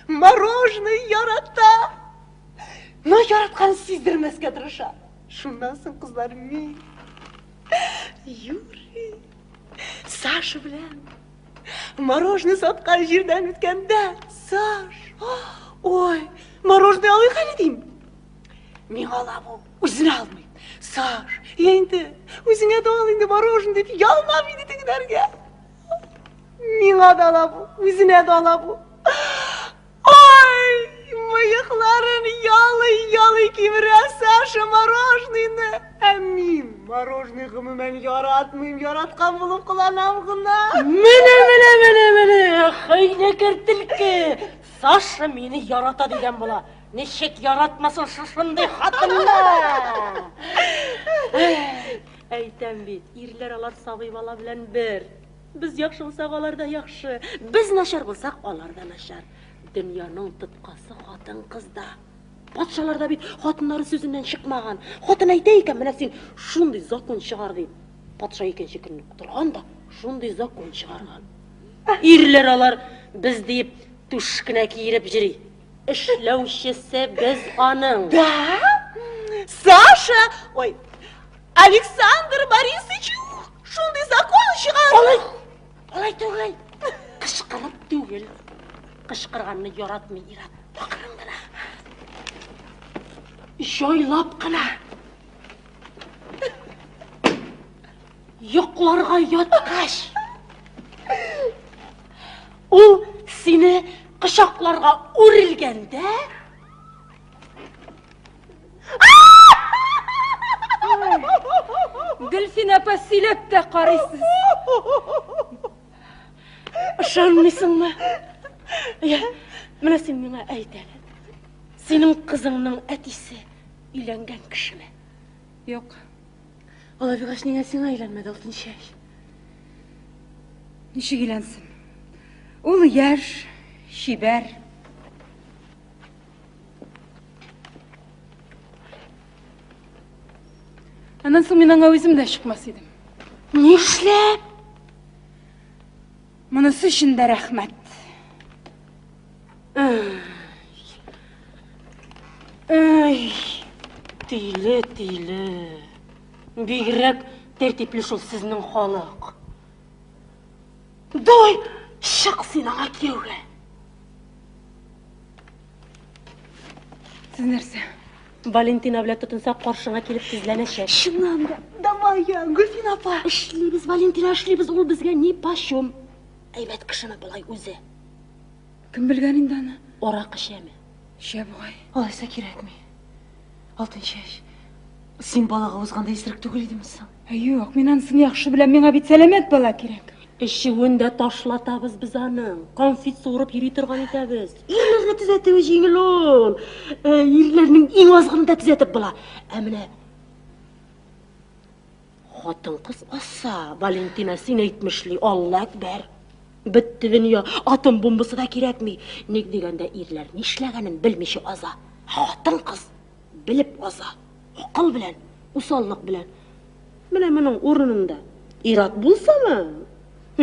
мороженое ярата. Но яратканын сиздермәскә тырыша. Шуннан соң кызлар мин Юрий Саша белән мороженое саткан җирдән үткәндә Саш, ой, мороженое алыйк әле дим. Миңа ала бу, үзенә алмый. Саш, инде, үзеңә дә ал инде мороженое дип ялмам инде тегеләргә. Миңа да ала бу, үзенә дә ала бу. Ай, мыекларын ялый-ялый кимерә Саша мороженыйны. Ә мин мороженое гомумән яратмыйм, яраткан булып кыланам гына. Менә, менә, менә, менә, хәйләкәр төлке. Саша мине ярата дигән була. Ничек яратмасын шушындый хатынны? Әйтәм бит, ирләр алар сабый бала белән бер. Без яхшы булсак, алар да яхшы. Без начар булсак, алар да начар. Дөньяның тоткасы хатын-кызда. Патшалар да бит хатыннары сүзеннән чыкмаган. Хатын әйтә икән, менә син шундый закон чыгар дип. Патша икенче көнне торган да шундый закон чыгарган. Ирләр алар без диеп түш кенә киереп йөри. Эшләүчесе без аның. Да? Саша, ой, Александр Борисович шундый закон чыгар. Алай, алай түгел. Кычкырып түгел. Кычкырганны яратмый ир-ат. Акрын гына. Җайлап кына. Йокларга яткач, ул сине кочакларга үрелгәндә, Гөлфинә апа сөйләп тә карыйсыз. Ышанмыйсыңмы? Я, менә син миңа әйт әле. Синең кызыңның әтисе өйләнгән кешеме? Юк. Алай булгач, нигә сиңа өйләнмәде Алтынчәч? Ничек өйләнсен? Ул яшь, чибәр. Аннан соң мин аңа үзем дә чыкмас идем. Нишләп? Монысы өчен дә рәхмәт. Эй, тиле, тиле. Бигрәк тәртипле шул сезнең халык. Давай, чык син аңа кияүгә. Сез нәрсә? Валентина белән тотынса, каршыңа килеп тезләнәчәк. Чыннан да, давай я, Гөлфинә апа. Эшлибез, Валентина, эшлибез, ул безгә нипочем. Әйбәт кешеме болай үзе? Кем белгән инде аны? Аракы эчәме? Эчә бугай. Алайса кирәкми. Алтынчәч, син балага узганда исерек түгел идеңме соң? Ә юк, мин анысын яхшы беләм, миңа бит сәламәт бала кирәк. Эчүен дә ташлатабыз без аның. Конфет суырып йөри торган итәбез. Ирләрне төзәтүе җиңел ул. Ирләрнең иң азгынын да төзәтеп була. Ә менә хатын-кыз азса, Валентина, син әйтмешли, Алла әкбәр. Бетте дөнья, атом бомбасы да кирәкми. Ник дигәндә ирләр нишләгәнен белмичә аза. Ә хатын-кыз белеп аза. Акыл белән, усаллык белән. Менә моның урынында ир-ат булсамы?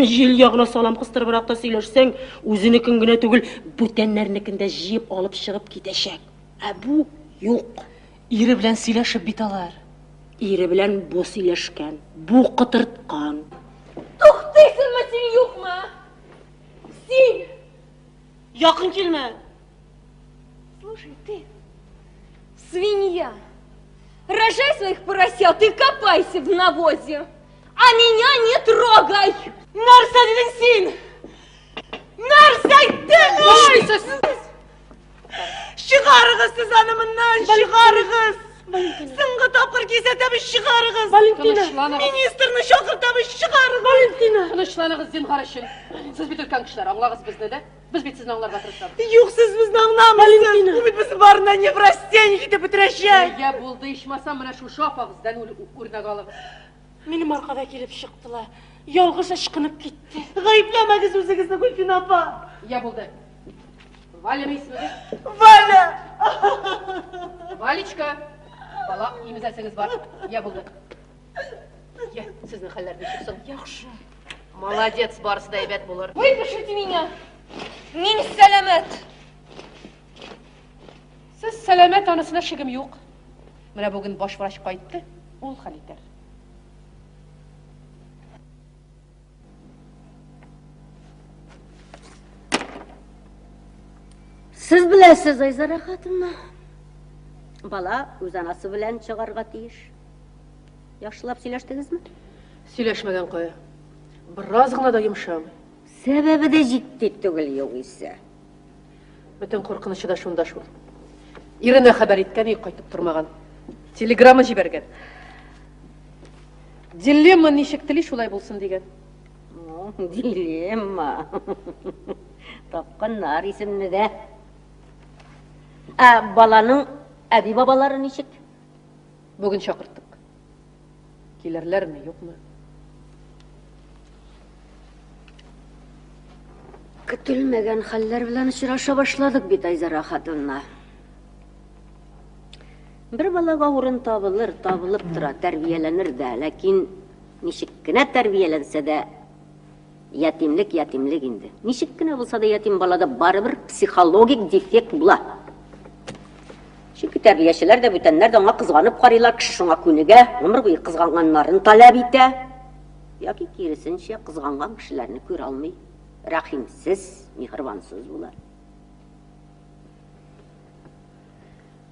Җил ягына салам кыстырыбрак та сөйләшсәң, үзенекен генә түгел, бүтәннәрнекен дә җыеп алып чыгып китәчәк. Ә бу юк. Ире белән сөйләшеп бит алар. Ире белән бу сөйләшкән, бу котырткан. Туктыйсыңмы син, юкмы? Син! Якын килмә! Слушай, ты, свинья, рожай своих поросят и копайся в навозе, а меня не трогай! Нәрсә дидең син? Нәрсә әйттең? Нишлисез? Чыгарыгыз сез аны моннан, чыгарыгыз! Соңгы тапкыр кисәтәбез, чыгарыгыз! Валентина! Министрны чакыртабыз, чыгарыгыз! Валентина! Тынычланыгыз, зинһар өчен. Сез бит өлкән кешеләр, аңлагыз безне дә. Без бит сезне аңларга тырышабыз. Юк, сез безне аңламыйсыз. Бу бит безне барыннан неврастенник итеп бетерәчәк. Я булды, ичмасам, менә шушы апагыздан үрнәк алыгыз. Минем аркада килеп чыктылар. Ялгыш ычкынып китте. Гаепләмәгез үзегезне, Гөлфинә апа. Я булды. Валя исемегез? Валя! Валечка, бала имезәсегез бар. Я булды. Я, сезнең хәлләр ничек соң? Яхшы. Молодец, барысы да әйбәт булыр. Выпишите меня! Мин сәламәт! Сез сәламәт, анысына шигем юк. Менә бүген баш врач кайтты, ул хәл итәр. Сез беләсез, Айзара хатынна. Бала үз анасы белән чыгарга тиеш. Яхшылап сөйләштегезме? Сөйләшмәгән кая. Бераз гына да йомшамый. Сәбәбе дә җитди түгел югыйсә. Бөтен куркынычы да шунда шул. Иренә хәбәр иткән, өй кайтып тормаган. Телеграмма җибәргән. Дилемма ничек тели, шулай булсын дигән. Дилемма. Тапканнар исемне дә. Ә баланың әби-бабалары ничек? Бүген чакырттык. Килерләрме, юкмы? Көтелмәгән хәлләр белән очраша башладык бит, Айзара хатынна. Бер балага урын табылыр, табылып тора, тәрбияләнер дә, ләкин ничек кенә тәрбияләнсә дә, ятимлек ятимлек инде. Ничек кенә булса да ятим балада барыбер психологик дефект була. Чөнки тәрбиячеләр дә, бүтәннәр дә аңа кызганып карыйлар, кеше шуңа күнегә, гомер буе кызганганнарын таләп итә. Яки киресенчә, кызганган кешеләрне күрә алмый, рәхимсез, миһербансыз була.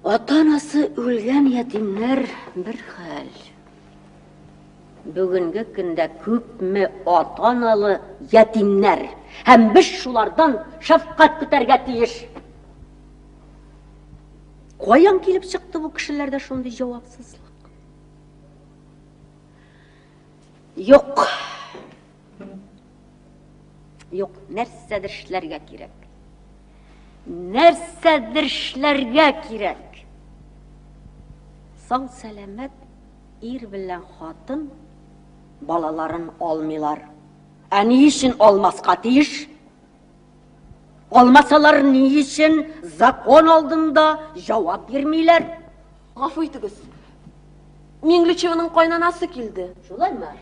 Ата-анасы үлгән ятимнәр бер хәл. Бүгенге көндә күпме ата-аналы ятимнәр, һәм без шулардан шәфкать көтәргә тиеш. Каян килеп чыкты бу кешеләрдә шундый җавапсызлык? Юк. Юк, нәрсәдер эшләргә кирәк. Нәрсәдер эшләргә кирәк. Сау сәламәт ир белән хатын балаларын алмыйлар. Ә ни өчен алмаска тиеш? Алмасалар ни өчен закон алдында җавап бирмиләр? Гафу итегез. Миңлечеваның кайнанасы килде. Шулаймы?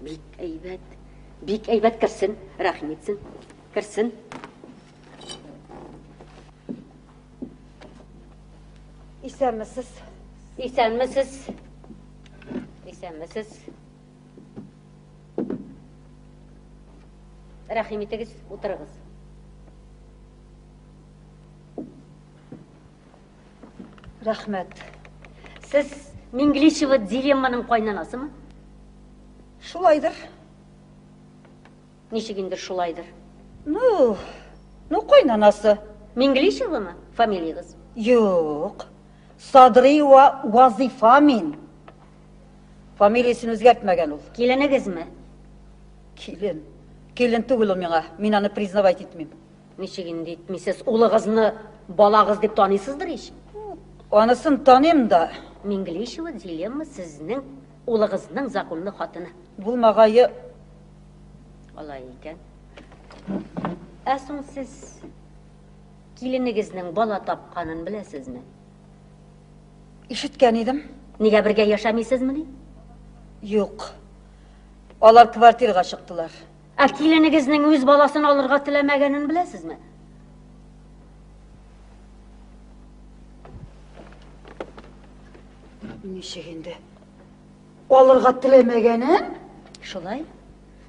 Бик әйбәт. Бик әйбәт керсен, рәхим итсен. Керсен. Исәнмесез. Исәнмесез. Исәнмесез. Рәхим итегез, утырыгыз. Рәхмәт. Сез Мингличева Дилемманың кайнанасымы? Шулайдыр. Ничек инде шулайдыр? Ну, ну кайнанасы. Мингличевамы фамилиягез? Юк. Садриева Вазифа мин. Фамилиясен үзгәртмәгән ул. Киленегезме? Килен. Килен түгел ул миңа. Мин аны признавать итмим. Ничек инде итмисез? Улыгызны балагыз дип таныйсыздыр ич? Анысын таныйм да. Мингличева Дилемма сезнең улыгызның законлы хатыны. Булмагае. Алай икән. Ә соң сез киленегезнең бала тапканын беләсезме? Ишеткән идем. Нигә бергә яшәмисезмени? Юк. Алар квартирага чыктылар. Ә киленегезнең үз баласын алырга теләмәгәнен беләсезме? Ничек инде? Алырга теләмәгәнен? Шулай.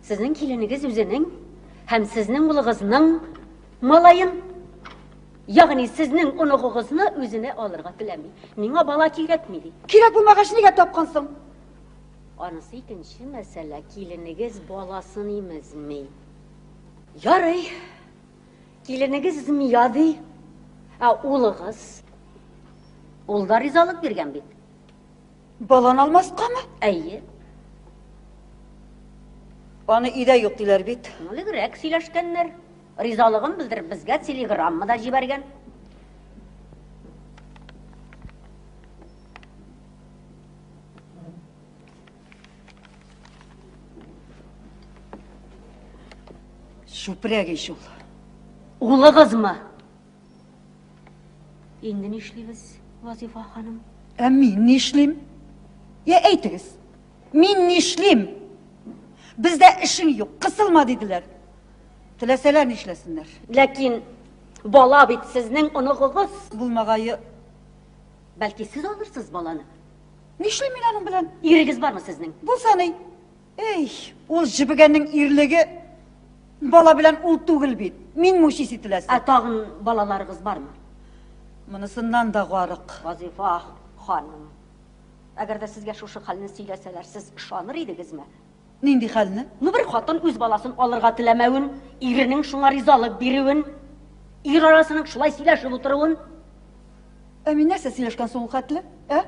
Сезнең киленегез үзенең һәм сезнең улыгызның малаен, ягъни сезнең оныгыгызны үзенә алырга теләми. Миңа бала кирәкми ди. Кирәк булмагач нигә тапкансың? Анысы икенче мәсьәлә, киленегез баласын имезми. Ярый. Киленегез змея ди. Ә улыгыз? Ул да ризалык биргән бит. Баланы алмаскамы? Әйе. Аны өйдә юк диләр бит. Элегрәк сөйләшкәннәр. Ризалыгын белдереп безгә телеграмма да җибәргән. Чүпрәк ич ул. Улыгызмы? Инде нишлибез, Вазифа ханым? Ә мин нишлим? Я әйтегез. Мин нишлим? Бездә эшең юк, кысылма диделәр. Теләсәләр нишләсеннәр. Ләкин бала бит сезнең оныгыгыз. Булмагае. Бәлки сез алырсыз баланы? Нишлим мин аның белән? Ирегез бармы сезнең? Булса ни? Эй, ул җебегәннең ирлеге бала белән ул түгел бит. Мин мучись ителәсе. Ә тагын балаларыгыз бармы? Монысыннан да гарык. Вазифа ханым, әгәр дә сезгә шушы хәлне сөйләсәләр, сез ышаныр идегезме? Нинди хәлне? Ну, бер хатын үз баласын алырга теләмәвен, иренең шуңа ризалык бирүен, ир арасының шулай сөйләшеп утыруын. Ә мин нәрсә сөйләшкән соң ул хәтле? Ә?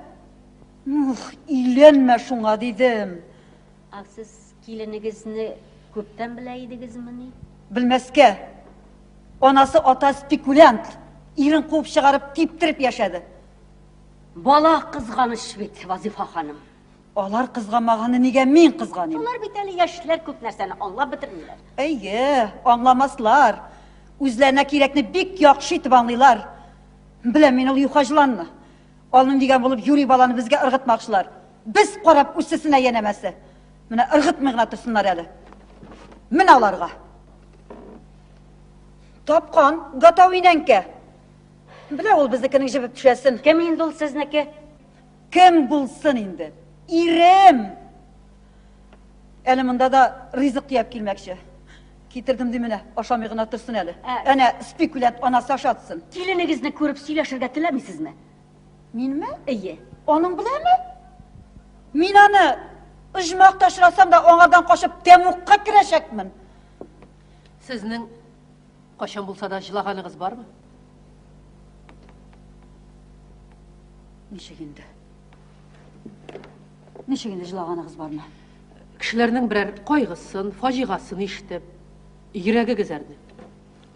Ух, өйләнмә шуңа дидем. Ә сез киленегезне күптән белә идегезмени? Белмәскә. Анасы ата спекулянт. Ирен куып чыгарып, типтереп яшәде. Бала кызганыч бит, Вазифа ханым. Алар кызганмаганны нигә мин кызганыйм? Алар бит әле яшьләр, күп нәрсәне аңлап бетермиләр. Әйе, аңламаслар. Үзләренә кирәкне бик яхшы итеп аңлыйлар. Беләм мин ул юха җыланны. Алмыйм дигән булып юри баланы безгә ыргытмакчылар. Без карап үссесенә янәмәсе. Менә ыргытмый гына торсыннар әле. Менә аларга. Тапкан, готов инәнкә. Белә ул безнекенең җебеп төшәсен. Кем инде ул сезнеке? Кем булсын инде? Ирем! Әле монда да ризык төяп килмәкче. Китердем ди менә, ашамый гына торсын әле. Әнә, спекулянт анасы ашатсын. Киленегезне күреп сөйләшергә теләмисезме? Минме? Әйе. Аның беләнме? Мин аны оҗмахта очрасам да аңардан качып тәмугка керәчәкмен. Сезнең кайчан булса да җылаганыгыз бармы? Ничек инде? Ничек инде җылаганыгыз бармы? Кешеләрнең берәр кайгысын, фаҗигасын ишетеп, йөрәгегез әрни.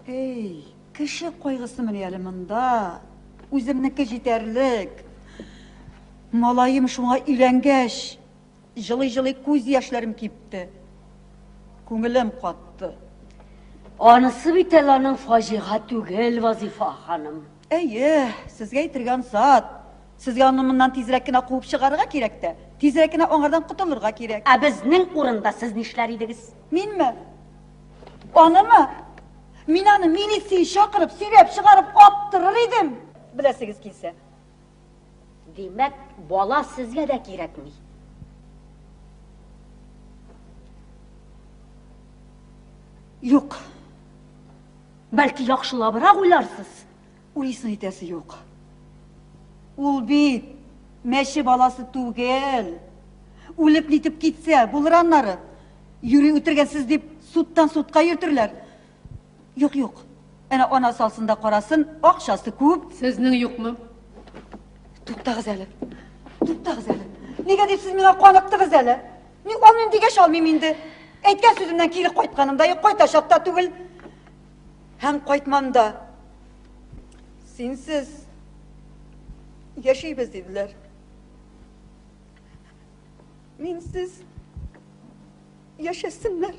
Эй, кеше кайгысымыни әле монда? Үземнеке җитәрлек. Малаем шуңа өйләнгәч, җылый-җылый күз яшьләрем кипте. Күңелем катты. Анысы бит әле аның фаҗига түгел, Вазифа ханым. Әйе, сезгә әйтергә ансат. Сезгә аны моннан тизрәк кенә куып чыгарырга кирәк тә, тизрәк кенә аңардан котылырга кирәк. Ә безнең урында сез нишләр идегез? Минме? Анымы? Мин аны милиция чакырып, сөйрәп чыгарып аттырыр идем, беләсегез килсә. Димәк, бала сезгә дә кирәкми. Юк. Бәлки яхшылабрак уйларсыз? Уйлыйсын итәсе юк. Ул бит мәче баласы түгел. Үлеп нитеп китсә, булыр аннары. Юри үтергәнсез дип судтан судка йөртерләр. Юк, юк. Әнә анасы алсын да карасын, акчасы күп. Сезнең юкмы? Туктагыз әле. Туктагыз әле. Нигә дип сез миңа каныктыгыз әле? Мин алмыйм дигәч алмыйм инде. Әйткән сүземнән кире кайтканым да юк, кайтачак та түгел. Һәм кайтмам да. Синсез яшибез диделәр. Минсез яшәсеннәр.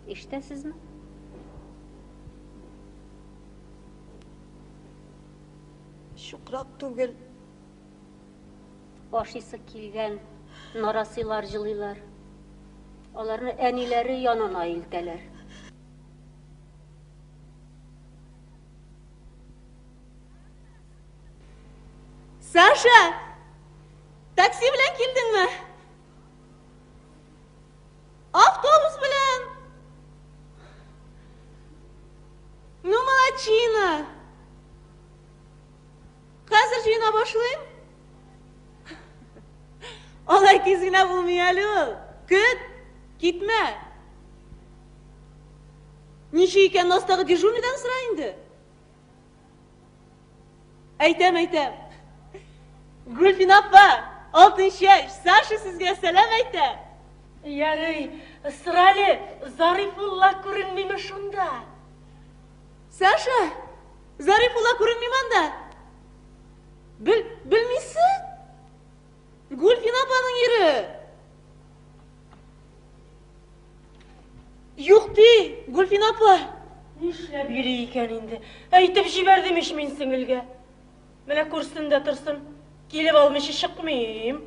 Ишетәсезме? Чукрак түгел. Ашыйсы килгән нарасыйлар җылыйлар. Аларны әниләре янына илтәләр. Саша! Такси белән килдеңме? Автобус белән! Ну, молодчина! Хәзер җыена башлыйм. Алай тиз генә булмый әле ул. Көт, китмә. Ничек икәнен астагы дежурныйдан сора инде. Әйтәм, әйтәм. Гөлфин апа, алтын чәч, Саша сезгә сәлам әйтә. Ярый, сорале, Зарифулла күренмиме шунда? Саша, Зарифулла күренмиме анда? Бел, белмисең? Гөлфин апаның ире. Юк ди, Гөлфин апа. Нишләп йөри икән инде? Әйтеп җибәрдем ич мин сеңелгә. Менә күрсен дә торсын. Килеп алмыйча чыкмыйм.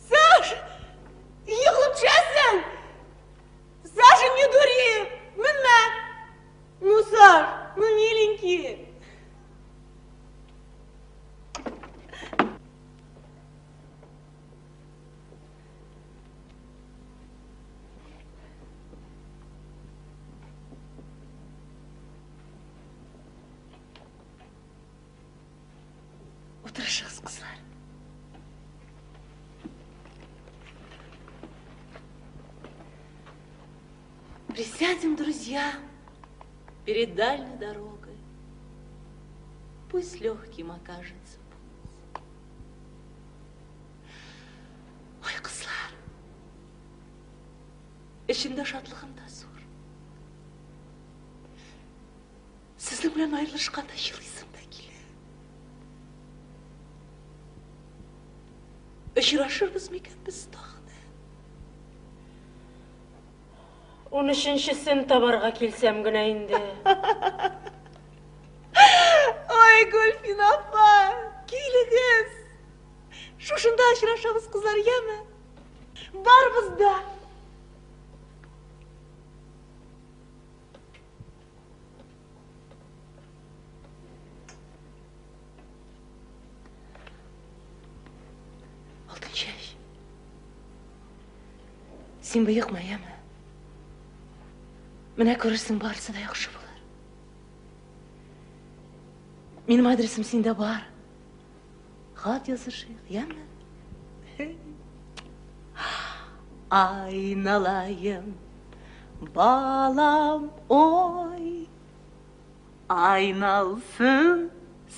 Саш, егылып төшәсең. Саша, не дури. Менмә. Ну, Саш, ну, миленький. Утырышыгыз, кызлар. Присядем, друзья, перед дальней дорогой. Пусть легким окажется путь. Ой, кызлар, эчемдә шатлыгым да зур. Сезнең белән аерылышканда елыйсым да килә. Очрашырбыз микән без тагын? Унөченчесен табарга килсәм генә инде. Ой, Гөлфин апа, килегез. Шушында очрашабыз, кызлар, яме? Барыбыз да. Алтынчәч. Син боекма, яме? Менә күрерсең, барысы да яхшы булыр. Минем адресым синдә бар. Хат язышыйк, яме? Айналайын, балам, ой, айналсын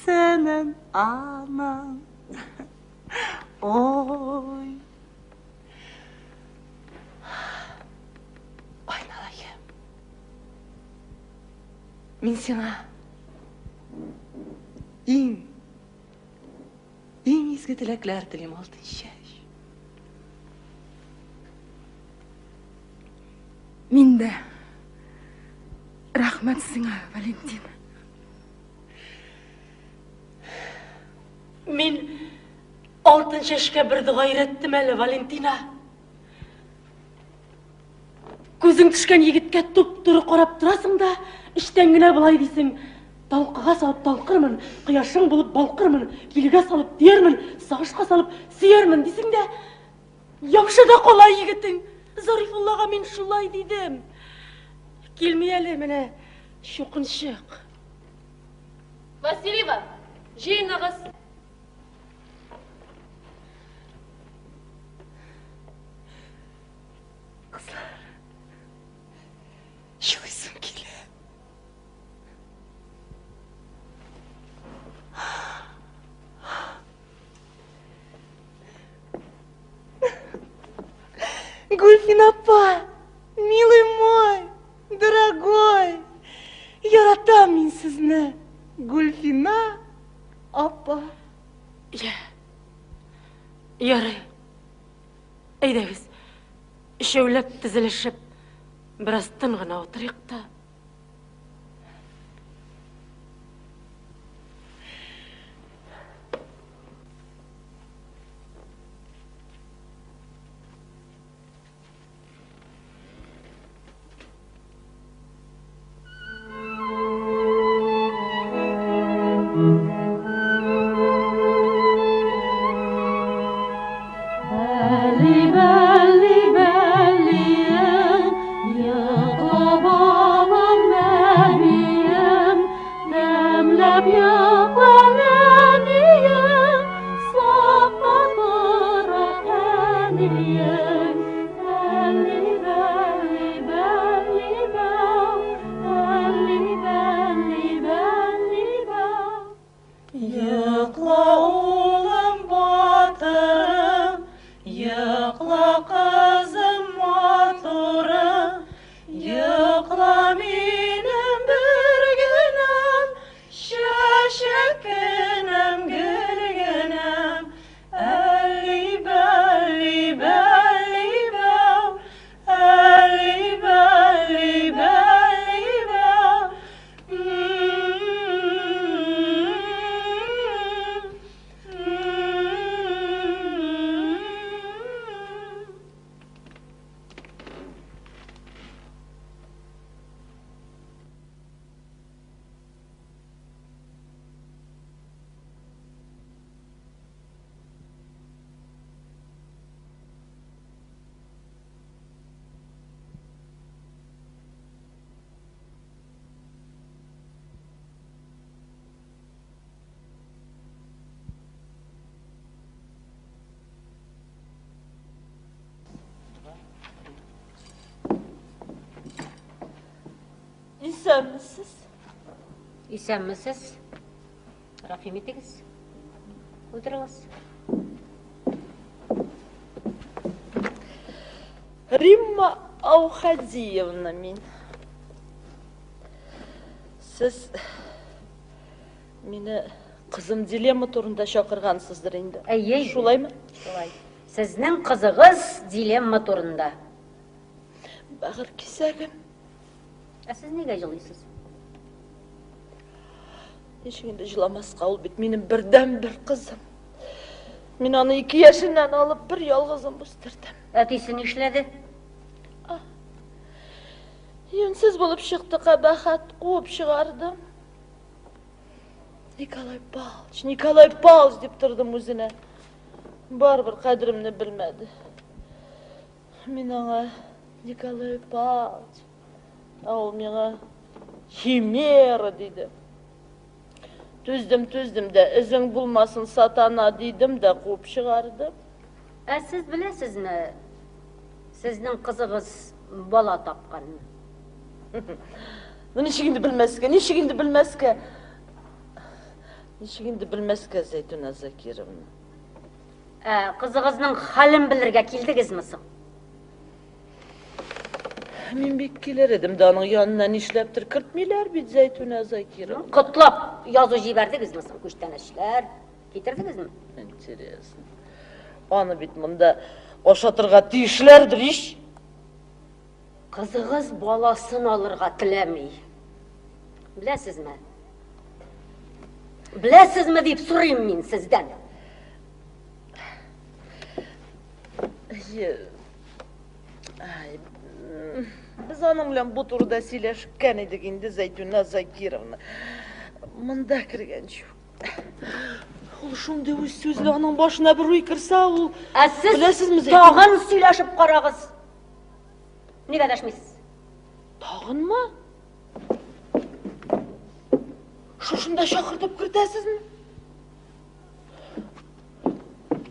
сенең анаң. Ой. Айналайын. Мин сиңа иң иң изге теләкләр телим, алтын чәч. Мин дә. Рәхмәт сиңа, Валентина. Мин алтын чәчкә бер дога өйрәттем әле, Валентина. Күзең төшкән егеткә туп-туры карап торасың да, эчтән генә болай дисең. Талкыга салып талкырмын, кояшың булып балкырмын, килгә салып тиярмен, сагышка салып сөярмен дисең дә, ябыша да кала егетең. Зарифуллага мин шулай дидем. Килми әле менә чукынчык. Васильева, җыеныгыз. Кызлар, елыйсым килә. Гульфин апа, милый мой, дорогой, яратам мин сезне, Гульфина апа. Я. Ярый. Әйдәгез, өчәүләп тезелешеп, Бераз тын гына утырыйк та. Йокла, улым, батырым, йокла, кызым, матурым, йокла минем бер генәм, чәчәк кенәм, гөл генәм, әлли бәлли бәлли бәү, әлли бәлли бәлли бәү. Исәнмесез. Исәнмесез. Рәхим итегез. Утырыгыз. Римма Аухадиевна мин. Сез мине кызым дилемма турында чакыргансыздыр инде. Әйе. Шулаймы? Шулай. Сезнең кызыгыз дилемма турында. Бәгырь кисәгем. Ә сез нигә җылыйсыз? Ничек инде җыламаска, ул бит минем бердәнбер кызым. Мин аны ике яшеннән алып бер ялгызым үстердем. Әтисе нишләде? Юньсез булып чыкты кабахәт, куып чыгардым. Николай Павлович, Николай Павлович дип тордым үзенә. Барыбер кадеремне белмәде. Мин аңа Николай Павлович, ә ул миңа Химера диде. Түздем, түздем дә, эзең булмасын, сатана дидем дә куып чыгардым. Ә сез беләсезме, сезнең кызыгыз бала тапканны? Ну ничек инде белмәскә, ничек инде белмәскә? Ничек инде белмәскә, Зәйтүнә Закировна? Ә кызыгызның хәлен белергә килдегезме соң? Мин бик килер идем дә, аның янына нишләптер кертмиләр бит, Зәйтүнә Закировна. Котлап язу җибәрдегезме соң, күчтәнәчләр китердегезме? Интересно. Аны бит монда ашатырга тиешләрдер ич. Кызыгыз баласын алырга теләми. Беләсезме? Беләсезме дип сорыйм мин сездән. Әйе. Ай, без аның белән бу турыда сөйләшкән идек инде, Зәйтүнә Закировна. Монда кергәнче. Ул шундый үз сүзле, аның башына бер уй керсә, ул... Ә сез Беләсезме, Зәйтүнә? тагын сөйләшеп карагыз. Нигә дәшмисез? Тагынмы? Шушында чакыртып кертәсезме?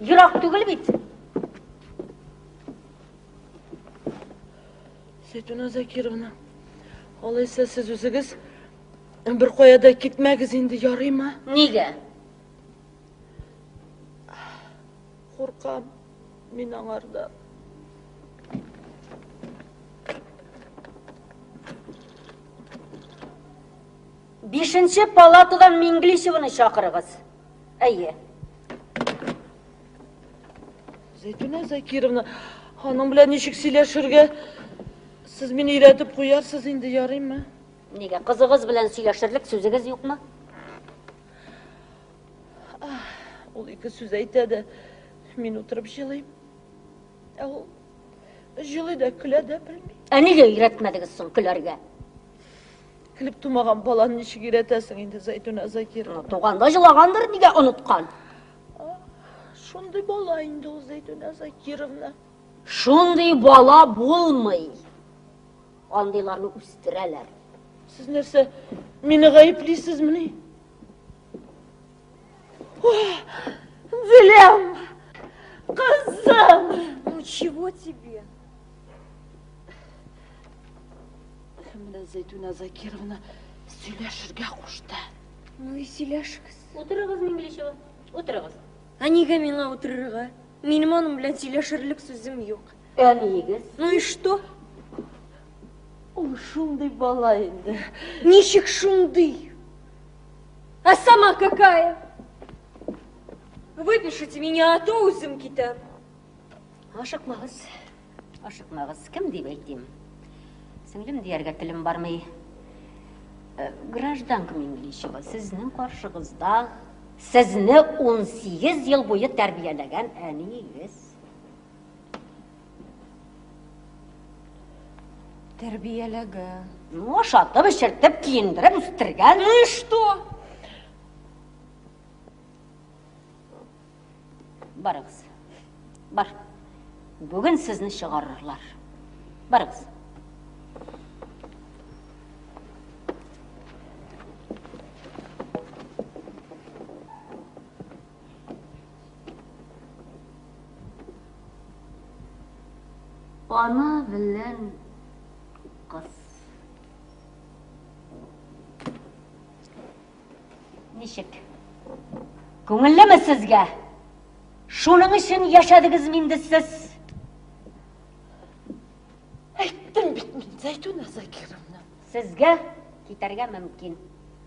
Ерак түгел бит. Зәйтүнә Закировна, алайса сез үзегез бер кая да китмәгез инде, ярыймы? Нигә? Куркам мин аңардан. Бишенче палатадан Минглишеваны чакырыгыз. Әйе. Зәйтүнә Закировна, аның белән ничек сөйләшергә? Сез мине өйрәтеп куярсыз инде, ярыймы? Нигә, кызыгыз белән сөйләшерлек сүзегез юкмы? Ул ике сүз әйтә дә, мин утырып җылыйм. Ә ул җылый да, көлә дә белми. Ә нигә өйрәтмәдегез соң көләргә? Көлеп тумаган баланы ничек өйрәтәсең инде, Зәйтүнә Закировна? Туганда җылагандыр, нигә оныткан? Шундый бала инде ул, Зәйтүнә Закировна. Шундый бала булмый. Андыйларны үстерәләр. Сез нәрсә, мине гаеплисезмени? Зилям! Кызым! Ну чего тебе? Менә Зәйтүнә Закировна сөйләшергә кушты. Ну и сөйләшегез. Утырыгыз, Миңличева, утырыгыз. Ә нигә миңа утырырга? Минем аның белән сөйләшерлек сүзем юк. Әниегез? Ну и что? Ул шундый бала инде. Ничек шундый? А сама какая? Выпишите меня, а то үзем китәм. Ашыкмагыз, ашыкмагыз. Кем дип әйтим? Сеңлем дияргә телем бармый. Э, гражданка Миңличева, сезнең каршыгызда сезне 18 ел буе тәрбияләгән әниегез. Тәрбияләгән. Ну, ашатып, эчертеп, киендереп, үстергән. Ну и что? Барыгыз. Бар. Бүген сезне чыгарырлар. Барыгыз. Ана белән кыз. Ничек? Күңеллеме сезгә? Шуның өчен яшәдегезме инде сез? Әйттем бит мин, Зәйтүнә Закировна. Сезгә китәргә мөмкин,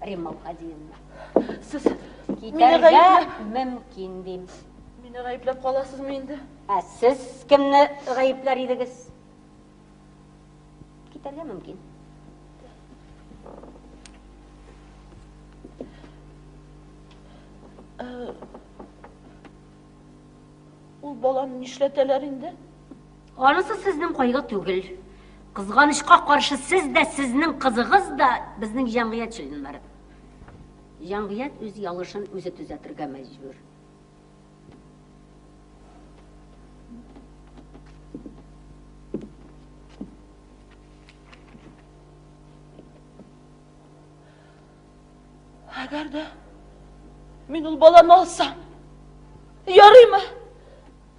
Римма Хаҗиевна. Сез китәргә мөмкин дим. Мине гаепләп каласызмы инде? Ә сез кемне гаепләр идегез? Китәргә мөмкин. Ул баланы нишләтәләр инде? Анысы сезнең кайгы түгел. Кызганычка каршы сез дә, сезнең кызыгыз да безнең җәмгыять членнары. Җәмгыять үз ялгышын үзе төзәтергә мәҗбүр. Әгәр дә мин ул баланы алсам, ярыймы?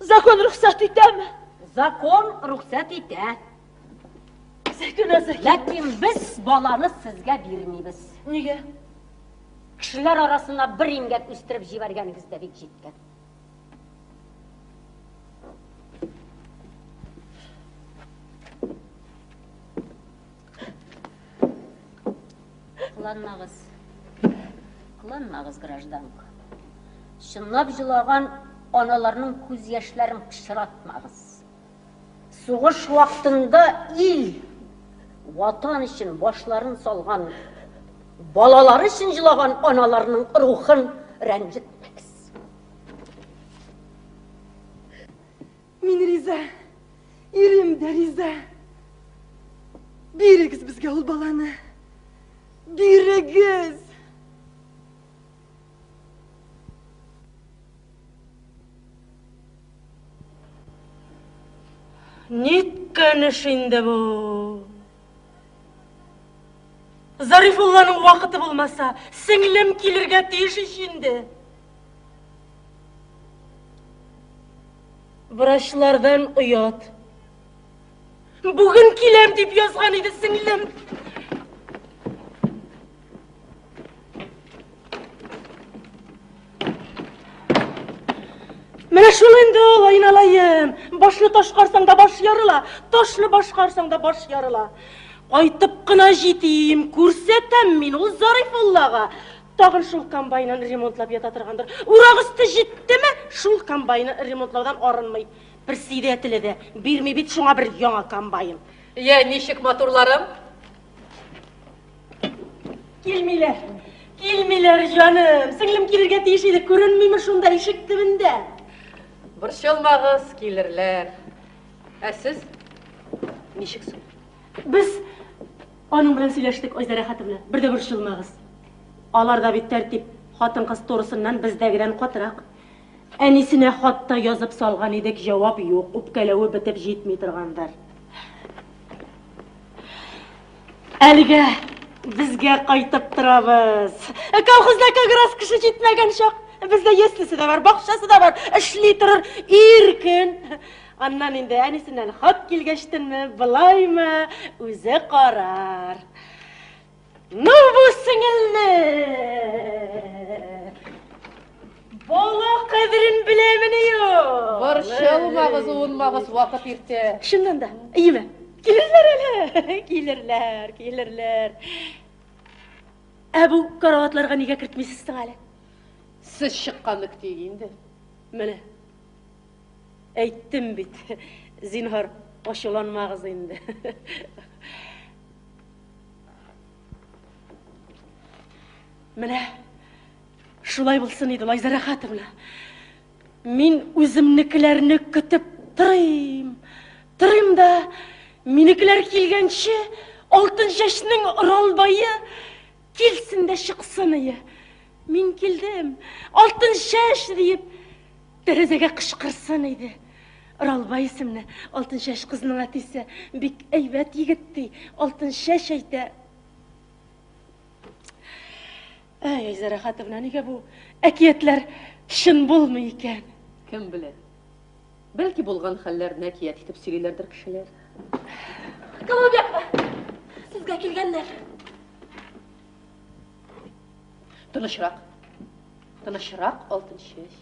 Закон рөхсәт итәме? Закон рөхсәт итә. Зәйтүнә Закировна. Ләкин без баланы сезгә бирмибез. Нигә? Кешеләр арасына бер имгәк үстереп җибәргәнегез дә бик җиткән. Кыланмагыз. Кыланмагыз, гражданка. Чынлап җылаган аналарның күз яшьләрен пычратмагыз. Сугыш вакытында ил, ватан өчен башларын салган, балалары өчен җылаган аналарның рухын рәнҗетмәгез. Мин риза. Ирем дә риза. Бирегез безгә ул баланы. Бирегез! Ниткән эш инде бу? Зарифулланың вакыты булмаса, сеңлем килергә тиеш ич инде. Врачлардан оят. Бүген киләм дип язган иде сеңлем. Менә шул инде ул, айналаем. Башны ташкарсаң да баш ярыла, ташны башкарсаң да баш ярыла. Кайтып кына җитим, күрсәтәм мин ул Зарифуллага. Тагын шул комбайнын ремонтлап ята торгандыр. Урак өсте җиттеме, шул комбайны ремонтлаудан арынмый. Председателе дә бирми бит шуңа бер яңа комбайн. Я, ничек матурларым? Килмиләр. Килмиләр, җаным. Сеңлем килергә тиеш иде, күренмиме шунда ишек төбендә? Борчылмагыз, килерләр. Ә сез ничек соң? Без аның белән сөйләштек, Айза Рәхәтовна. Бер дә борчылмагыз. Аларда бит тәртип хатын-кыз турысыннан бездәгедән катырак. Әнисенә хат та язып салган идек, җавап юк, үпкәләве бетеп җитми торгандыр. Әлегә безгә кайтып торабыз. Колхозда как раз кеше җитмәгән чак. Бездә яслесе дә бар, бакчасы да бар, эшли торыр иркен. Аннан инде әнисеннән хат килгәчтенме, былаймы, үзе карар. Ну бу сеңелне! Бала кадерен беләмени юк? Борчылмагыз, уынмагыз, вакыт иртә. Чыннан да, әйеме? Килерләр әле, килерләр, килерләр. Ә бу караватларга нигә кертмисез соң әле? Сез чыкканны көтик инде. Менә. Әйттем бит, зинһар, ачуланмагыз инде. Менә шулай булсын иде, Лайза Рәхәтовна. Мин үземнекеләрне көтеп торыйм. Торыйм да, минекеләр килгәнче, алтын чәчнең Оралбае килсен дә чыксын ие. Мин килдем, алтын чәч диеп, тәрәзәгә кычкырсын иде. Оралбай исемле алтын чәч кызның әтисе бик әйбәт егет ди, алтын чәч әйтә. Әй, Айза Рәхәтовна, нигә бу әкиятләр чын булмый икән? Кем белә? Бәлки булган хәлләрне әкият итеп сөйлиләрдер кешеләр. Голубекова, сезгә килгәннәр. Тынычрак. Тынычрак, алтын чәч.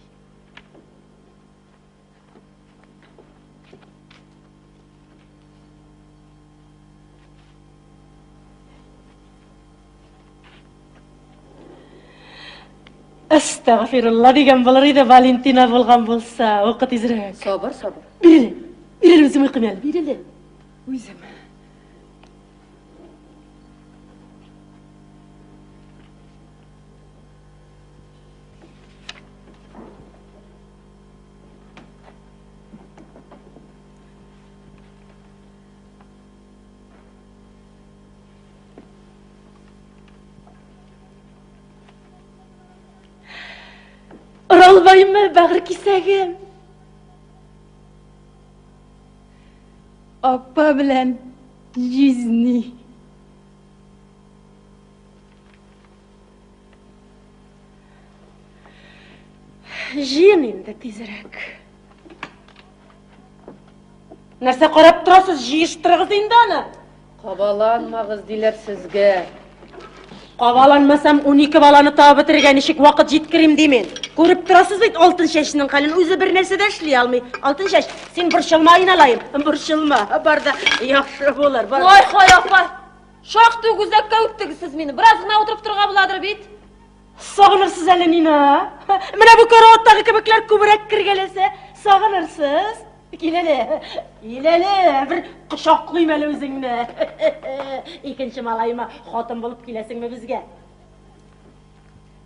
Әстәгъфирулла дигән булыр иде Валентина булган булса. Укы тизрәк. Сабыр, сабыр. Биреле. Биреле үзем укыйм әле. Биреле. Үзем. Оралбаймы, бәгырь кисәгем? Апа белән җизни. Җыен инде тизрәк. Нәрсә карап торасыз, җыештырыгыз инде аны. Кабаланмагыз, диләр сезгә. Кабаланмасам, 12 баланы табып бетерергә ничек вакыт җиткерим ди мин. Күреп торасыз бит алтын чәчнең хәлен, үзе бер нәрсә дә эшли алмый. Алтын чәч, син борчылма, айналаем. Борчылма, бар да яхшы булыр. Бар. Ой, хай апа. Шактый ук үзәккә үттегез сез мине. Бераз гына утырып торырга буладыр бит. Сагынырсыз әле, Нина. Менә бу караваттагы кебекләр күбрәк кергәләсә, сагынырсыз. Кил әле, кил әле, бер кочаклыйм әле үзеңне. Икенче малаема хатын булып киләсеңме безгә?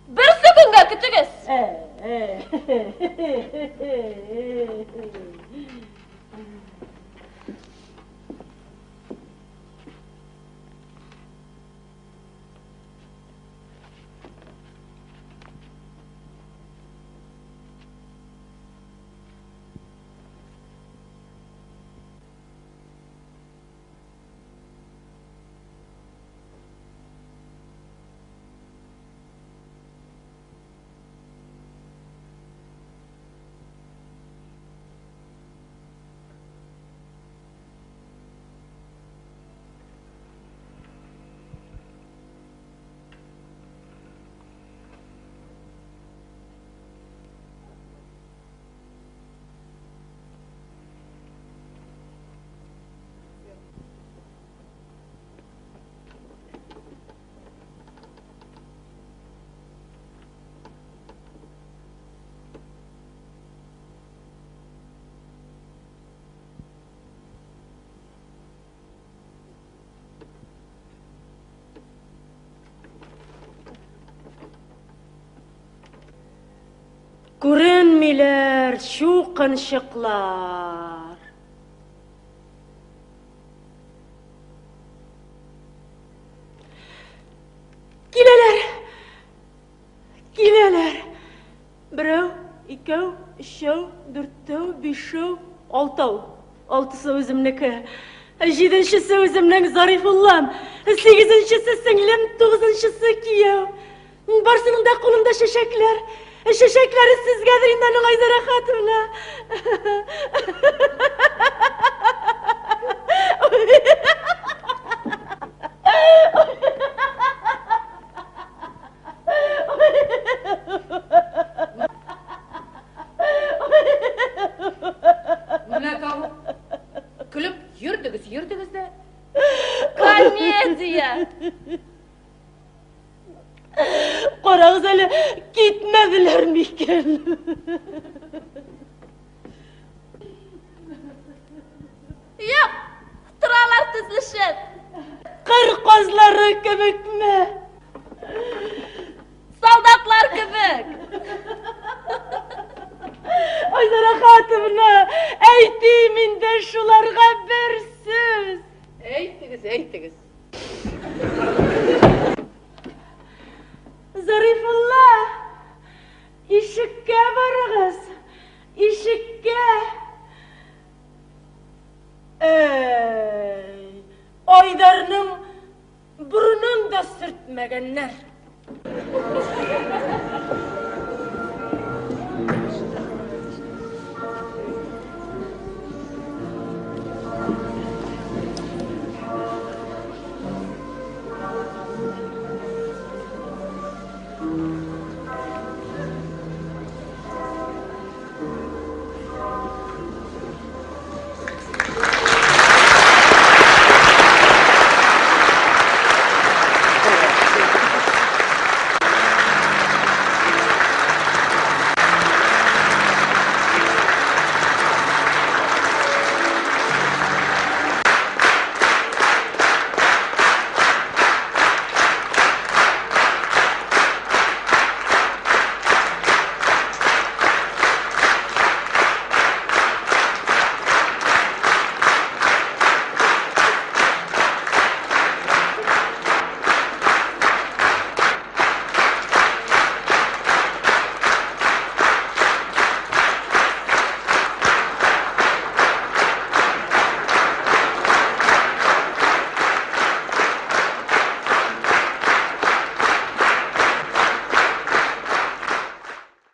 Берсе көнгә көтегез. Белмиләр, чукынчыклар. Киләләр! Киләләр! Берәү, икәү, өчәү, дүртәү, бишәү, алтау. Алтысы үземнеке. Җиденчесе үземнең Зарифуллам. Сигезенчесе сеңлем, тугызынчысы кияү. Барсының да кулында чәчәкләр. Чәчәкләре сезгәдер инде аның Айза Рәхәтовна. Менә тагын. Көлеп йөрдегез, йөрдегез дә. Комедия! Карагыз әле, китмәделәр микән? Юк, торалар тезелешеп. Кыр казлары кебекме? Солдатлар кебек. Айза Рахатовна, әйтим инде шуларга бер сүз. Әйтегез, әйтегез. Зарифулла, ишеккә барыгыз, ишеккә. Әй, Айдарның борынын да сөртмәгәннәр.